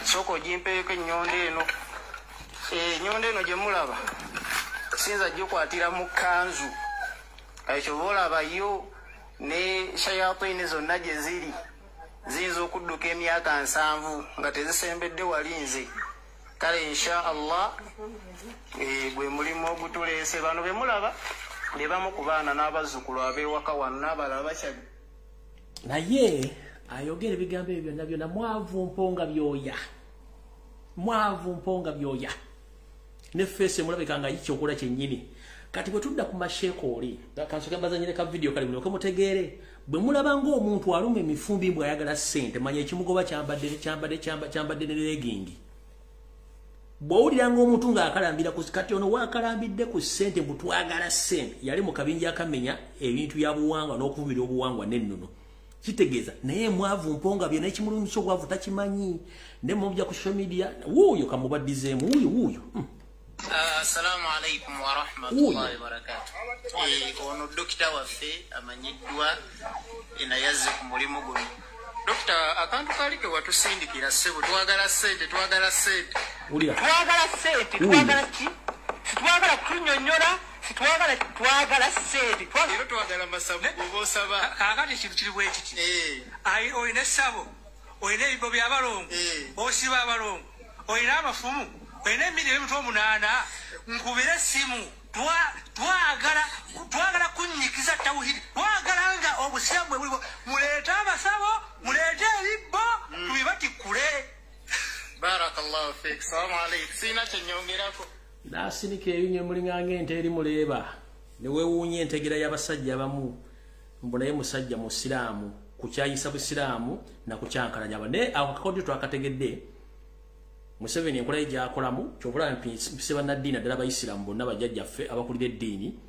sooka ogimpeeko ennyondo eno. Ennyondo eno gye mulaba sinza gikwatira mu kkanzu. Ekyo boolaba yo ne shayatini zonna gye ziri ziyinza okudduka emyaka 70 nga tezisembedde wali nze. Kale insha Allah gwe mulimu ogutuleese. Bano be mulaba be bamu ku baana n'abazzukulu ab'ewaka wano n'abalala bakyali. Naye ayogera ebigambo ebyo byonna byonna mwavu mponga byoya, mwavu mponga byoya ne feesi emulabika nga yikyokola kyennyini. Kati bwe tudda ku masheeka oli kansooke mbazannyire ka video kali mulyoke mutegeere. Bwe mulaba ng'omuntu aluma emifumbi bw'ayagala ssente, manya ekimugoba kyambadde ne legingi. Bw'owulira ng'omuntu ng'akalambira ku kati ono waakalambidde ku ssente mbu twagala ssente, yali mu kabinja akamenya ebintu bya buwangwa n'okuvumirira obuwangwa n'ennono. Kitegeeza naye mwavu mponga bye, naye ekimulumisa obwavu takimanyi. Ne mujja ku social media wuuyo kamubaddizeemu wuuyo wuuyo. Assalamu alaikum warahmatullahi wabarakatuh. Ono dokita waffe amanyiddwa naye azze ku mulimu guno. Dokita, akantu kali ke watusindikira ssebo, twagala ssente, twagala ssente, twagala ssente, twagala ki? Sitwagala kutunyonnyola, sitwagala, twagala ssente, era twagala masabo oba osaba. Kaakati ekintu kiri bwe kiti, olina essabo, olina ebibbo by'abalongo, osiba abalongo, olina amafumu, olina emirimu emitwe 8, nkubira essimu. Twagala kunyikiza tawhidi, twagala nga obusiramu bwe buliwo. Muleete abasawo, muleete ebibbo, tubibatikule. Barakallahu fik. Salamu alaykum. Sina kyenyongerako. Nasinika ebinyo mulinganga ente eri muleeba ne weewuunya entegera y'abasajja abamu mbu naye musajja musiraamu kukyayisa busiraamu na kukyankalanya. Naye ako akakodyo twakategedde. Museveni enkola ye gy'akolamu ky'obulaba mpise bannaddiini naddala abayisiraamu bonna bajjajjaffe abakulira eddiini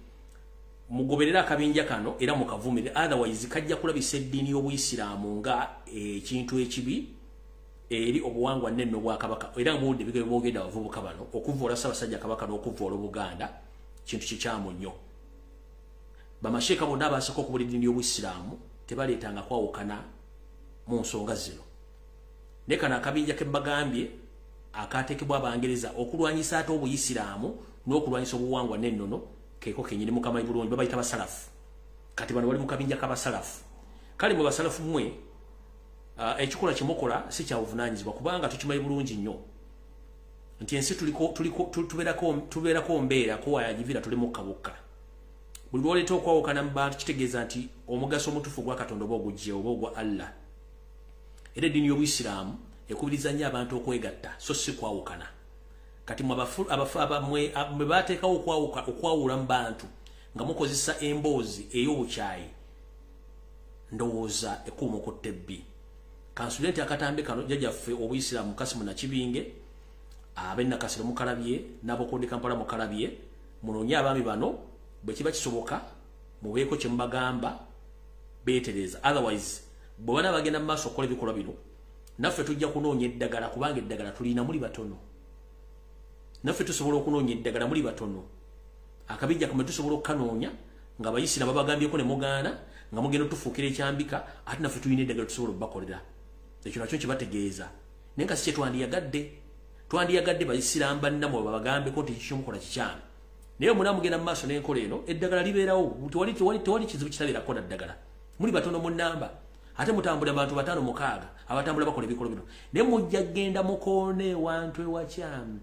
mugoberere akabinja kano era mukavumire, otherwise kajja kulabisa eddiini y'obuyisiraamu nga ekintu ekibi eri obuwangwa nnene obwakabaka. Era muwulidde ebigambo boogedde abavubuka bano okuvvoola Ssaabasajja Kabaka n'okuvvoola Obuganda kintu kikyamu nnyo. Bamasheeka bonna abasooka okubula eddiini y'obuyisiraamu tebaleetanga kwawukana mu nsonga zino. Naye kano akabinja ke mbagambye akateekebwa Abangereza okulwanyisa ate obuyisiraamu n'okulwanyisa obuwangwa n'ennono keeko kennyini mukamanyi bulungi, babayita basalafu. Kati bano bali mu kabinja k'abasalafu. Kale mu basalafu mmwe ekikola kye mukola si kya buvunaanyizibwa, kubanga tukimanyi bulungi nnyo nti ensi tubeerako mbeera kowayagivira tuli mukka bukka. Buli lw'oleeta okwawukana mu bantu kitegeeza nti omugaso omutuufu gwa Katonda oba oguggye oba ogwa Allah. Era eddiini y'obuyisiraamu ekubiriza nnyo abantu okwegatta so si kwawukana. Kati mwe bateekawo okwawula mu bantu nga mukozesa emboozi ey'obukyayi, ndowooza ekuuma okutta ebbi. Kansubire nti akatambi kano jjajjaffe obuyisiraamu Kasimu Nakibinge, ab'e Nakasero mukalabye n'ab'okundi Kampala mukalabye, munoonye abaami bano bwe kiba kisoboka mubeeko kye mubagamba beetereza. Otherwise bwe bana bagenda mu maaso okukola ebikolwa bino, naffe tujja kunoonya eddagala, kubanga eddagala tulina muli batono. Naffe tusobola okunoonya eddagala muli batono. Akabinja kamwe tusobola okukanoonya nga abayisiraamu babagambyeko ne mugaana nga mugenda otufuukira ekyambika, ate naffe tulina eddagala tusobola obbakolera. Ekyo nakyo kibategeeza. Naye nga si kye twandiyagadde. Twandiyagadde bayisiraamu bannammwe babagambeko nti ekyo kyemukola kikyamu. Naye muna mugenda mu maaso n'enkola eno, eddagala libeerawo. Tewali kizibu kitabeerako na ddagala. Muli batono mu nnamba. Ate mutambula bantu 5 6 abatambula bakola ebikolwa bino. Naye mujja kugenda mukoone ewantu ewakyamu.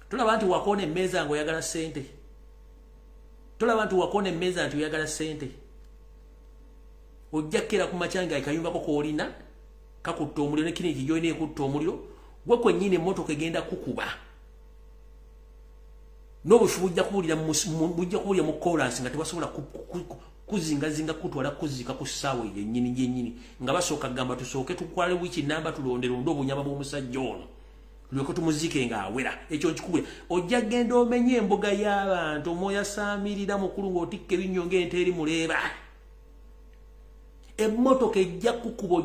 Tolaba nti wakoona emmeeza ng'oyagala ssente. Tolaba nti wakoona emmeeza nti oyagala ssente. Ojja kukera ku makya nga akayumbako k'olina kakutta omuliro ne kiriniki gy'olina ekutta omuliro, gwe kwennyini emmotoka egenda kukuba. N'obufu bujja kuwulira mu koolansi nga tebasobola kuzingazinga kutwala kuziika ku ssaawa yennyini yennyini, nga basooka kugamba tusooke tukwale wiiki namba tulonderonde obunyama bw'omusajja ono tulyoke tumuziike ng'awera. Ekyo nkikubulira. Ojja kugenda omenye embuga y'abantu omwoyasaamirira mukulu ng'otikka ebinnyo ng'ente eri muleeba. Emmotoka ejja kukuba,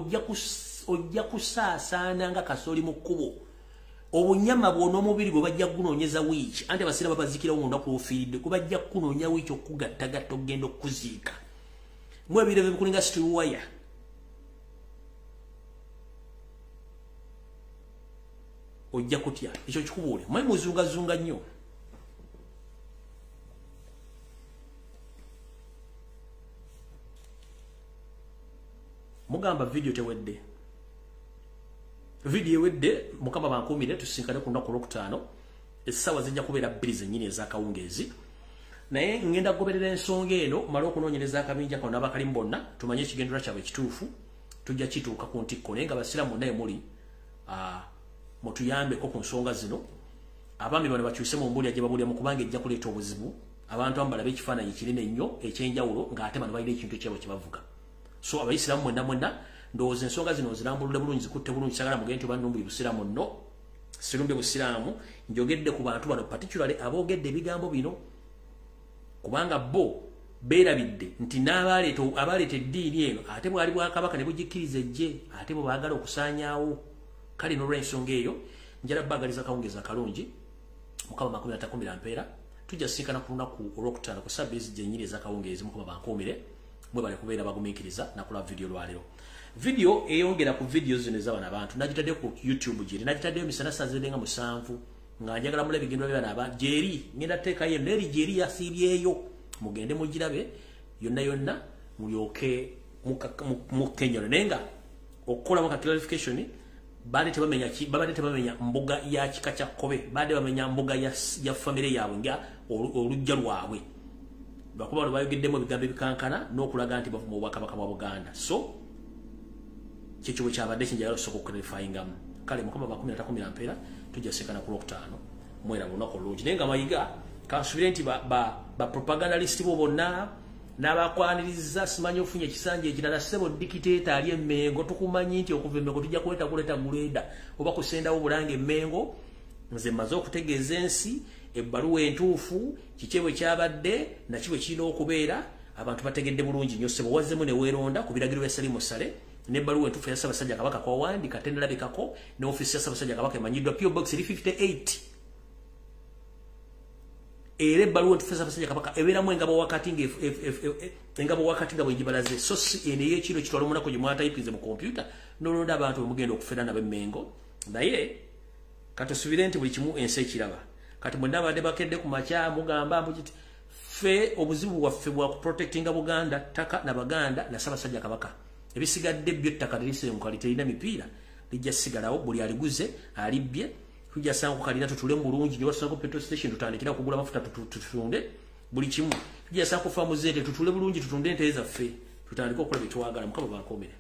ojja kusaasaana nga kasooli mu kkubo. Obunyama bwona omubiri gwe bajja kukunoonyeza wiiki, anti abasiraamu babazikirawo olunaku lw'ofiiridde, kubajja kukunoonya wiiki okugattagatta okugenda okukuziika. Mwe ebiro ebikulinga situluwaya. Ojja kutya. Ekyo kikubuule. Mwe muzungazunga nnyo. Mugamba vidiyo tewedde. Vidiyo ewedde, Mukama bankuumire tusinkane ku lunaku olwokutaano. Essaawa zijja kubeera 2 zennyini ez'akawungeezi. Naye ngenda kugoberera ensonga eno, male okunoonyereza akabinja kano n'abakalimu bonna, tumanye ekigendererwa kyabwe ekituufu, tujja kituuka ku ntikko. Naye nga abasiraamu bonna muli mutuyambeko ku nsonga zino. Abaami bano bakyuse mu mbuulira gye babuuliramu kubanga ejja kuleeta obuzibu. Abantu abamu balabe ekifaananyi kinene nnyo eky'enjawulo ng'ate bano balina ekintu ekyabwe kye bavuga. So abayisiraamu mwenna mwenna ndowooza ensonga zino nzirambulule bulungi, zikutte bulungi. Sagala mugende nti oba nnumbye busiraamu nno. Sirumbye busiraamu, njogedde ku bantu bano particularly aboogedde ebigambo bino, kubanga bo beerabidde nti n'abaleeta eddiini eno ate bwali bwakabaka ne bugikkiriza ejje, ate bwe baagala okusaanyaawo. Kale n'olw'ensonga eyo njala baagaliza akawungeezi akalungi. Mukama makumi atakumira mpeera. Tujja kusinkana ku lunaku olwokutaano ku ssaawa zennyini ez'akawungeezi. Mukama bankuumire, mwebale kubeera bagumiikiriza nakola vidiyo lwaleero. Vidiyo eyongera ku vidiyo zino ez'abano abantu nagitadde ku YouTube gyeri, nagitaddeyo misana saazirenga 7 nga njagala mulabe ebigendo by'abano abantu gyeri, ngenda teekayo eno eri gyeri yasiibyeyo, mugende mugirabe yonna yonna mulyoke mukkenyole. Naye nga okukolamu ka clarification, Baadde tebamenya mbuga ya kika kya Kkobe, baadde bamenya mbuga ya famire yaabwe nga olujja lwabwe. Lwakuba bano bayogeddemu ebigambo ebikankana n'okulaga nti bavuma obwakabaka bwa Buganda. So kyekyo bwe kyabadde kinjagala okusooka okuclarifyingamu. Kale Mukama bakumi atakumira mpeera, tujja sekana ku Lwokutaano mwera lunaku olulungi. Naye nga Mayiga kansubire nti ba propagandalist bo bonna n'abakwaniriza simanyi ofunye ekisanja ekirala. Ssebo dikiteeta ali Emmengo, tukumanyi nti okuva Emmengo tujja kuleeta guleeda oba kusendawo Bulange Emmengo. Nze mmaze okutegeeza ensi ebbaluwa entuufu kiki bwe kyabadde naki bwe kirina okubeera. Abantu bategedde bulungi nnyo. Ssebo wazzemu ne weeronda ku biragiro bya Salim Saleh n'ebbaluwa entuufu ya Ssaabasajja Kabaka kwawandika tennalabikako ne ofiisi ya Ssaabasajja Kabaka emanyiddwa P.O. Box 358. Era ebbaluwa entuufu ya Ssaabasajja Kabaka ebeeramu engabo wakati engabo wakati nga bwegibalaze, so si eno ey'ekiro kitwala omunaku gye mwatayipinze mu kompyuta n'olonda abantu bwe mugenda okufera nabo Emmengo. Naye katusubire nti buli kimu ensi ekiraba. Kati mwenna abadde bakedde ku makya mugamba mukiti ffe obuzibu bwaffe bwa kuprotectinga Buganda, ttaka na Baganda na Ssaabasajja Kabaka. Ebisigadde byo ttaka terisenguka, terina mipiira, lijja sigalawo. Buli aliguze alibbye tujja sanga kukalina tutule bulungi ne wasanga petrol station tutandikira kugula mafuta tutunde buli kimu. Tujja sanga kufa muzete tutule bulungi tutunde ente zaffe tutandike okukola bye twagala. Mukama bankomere.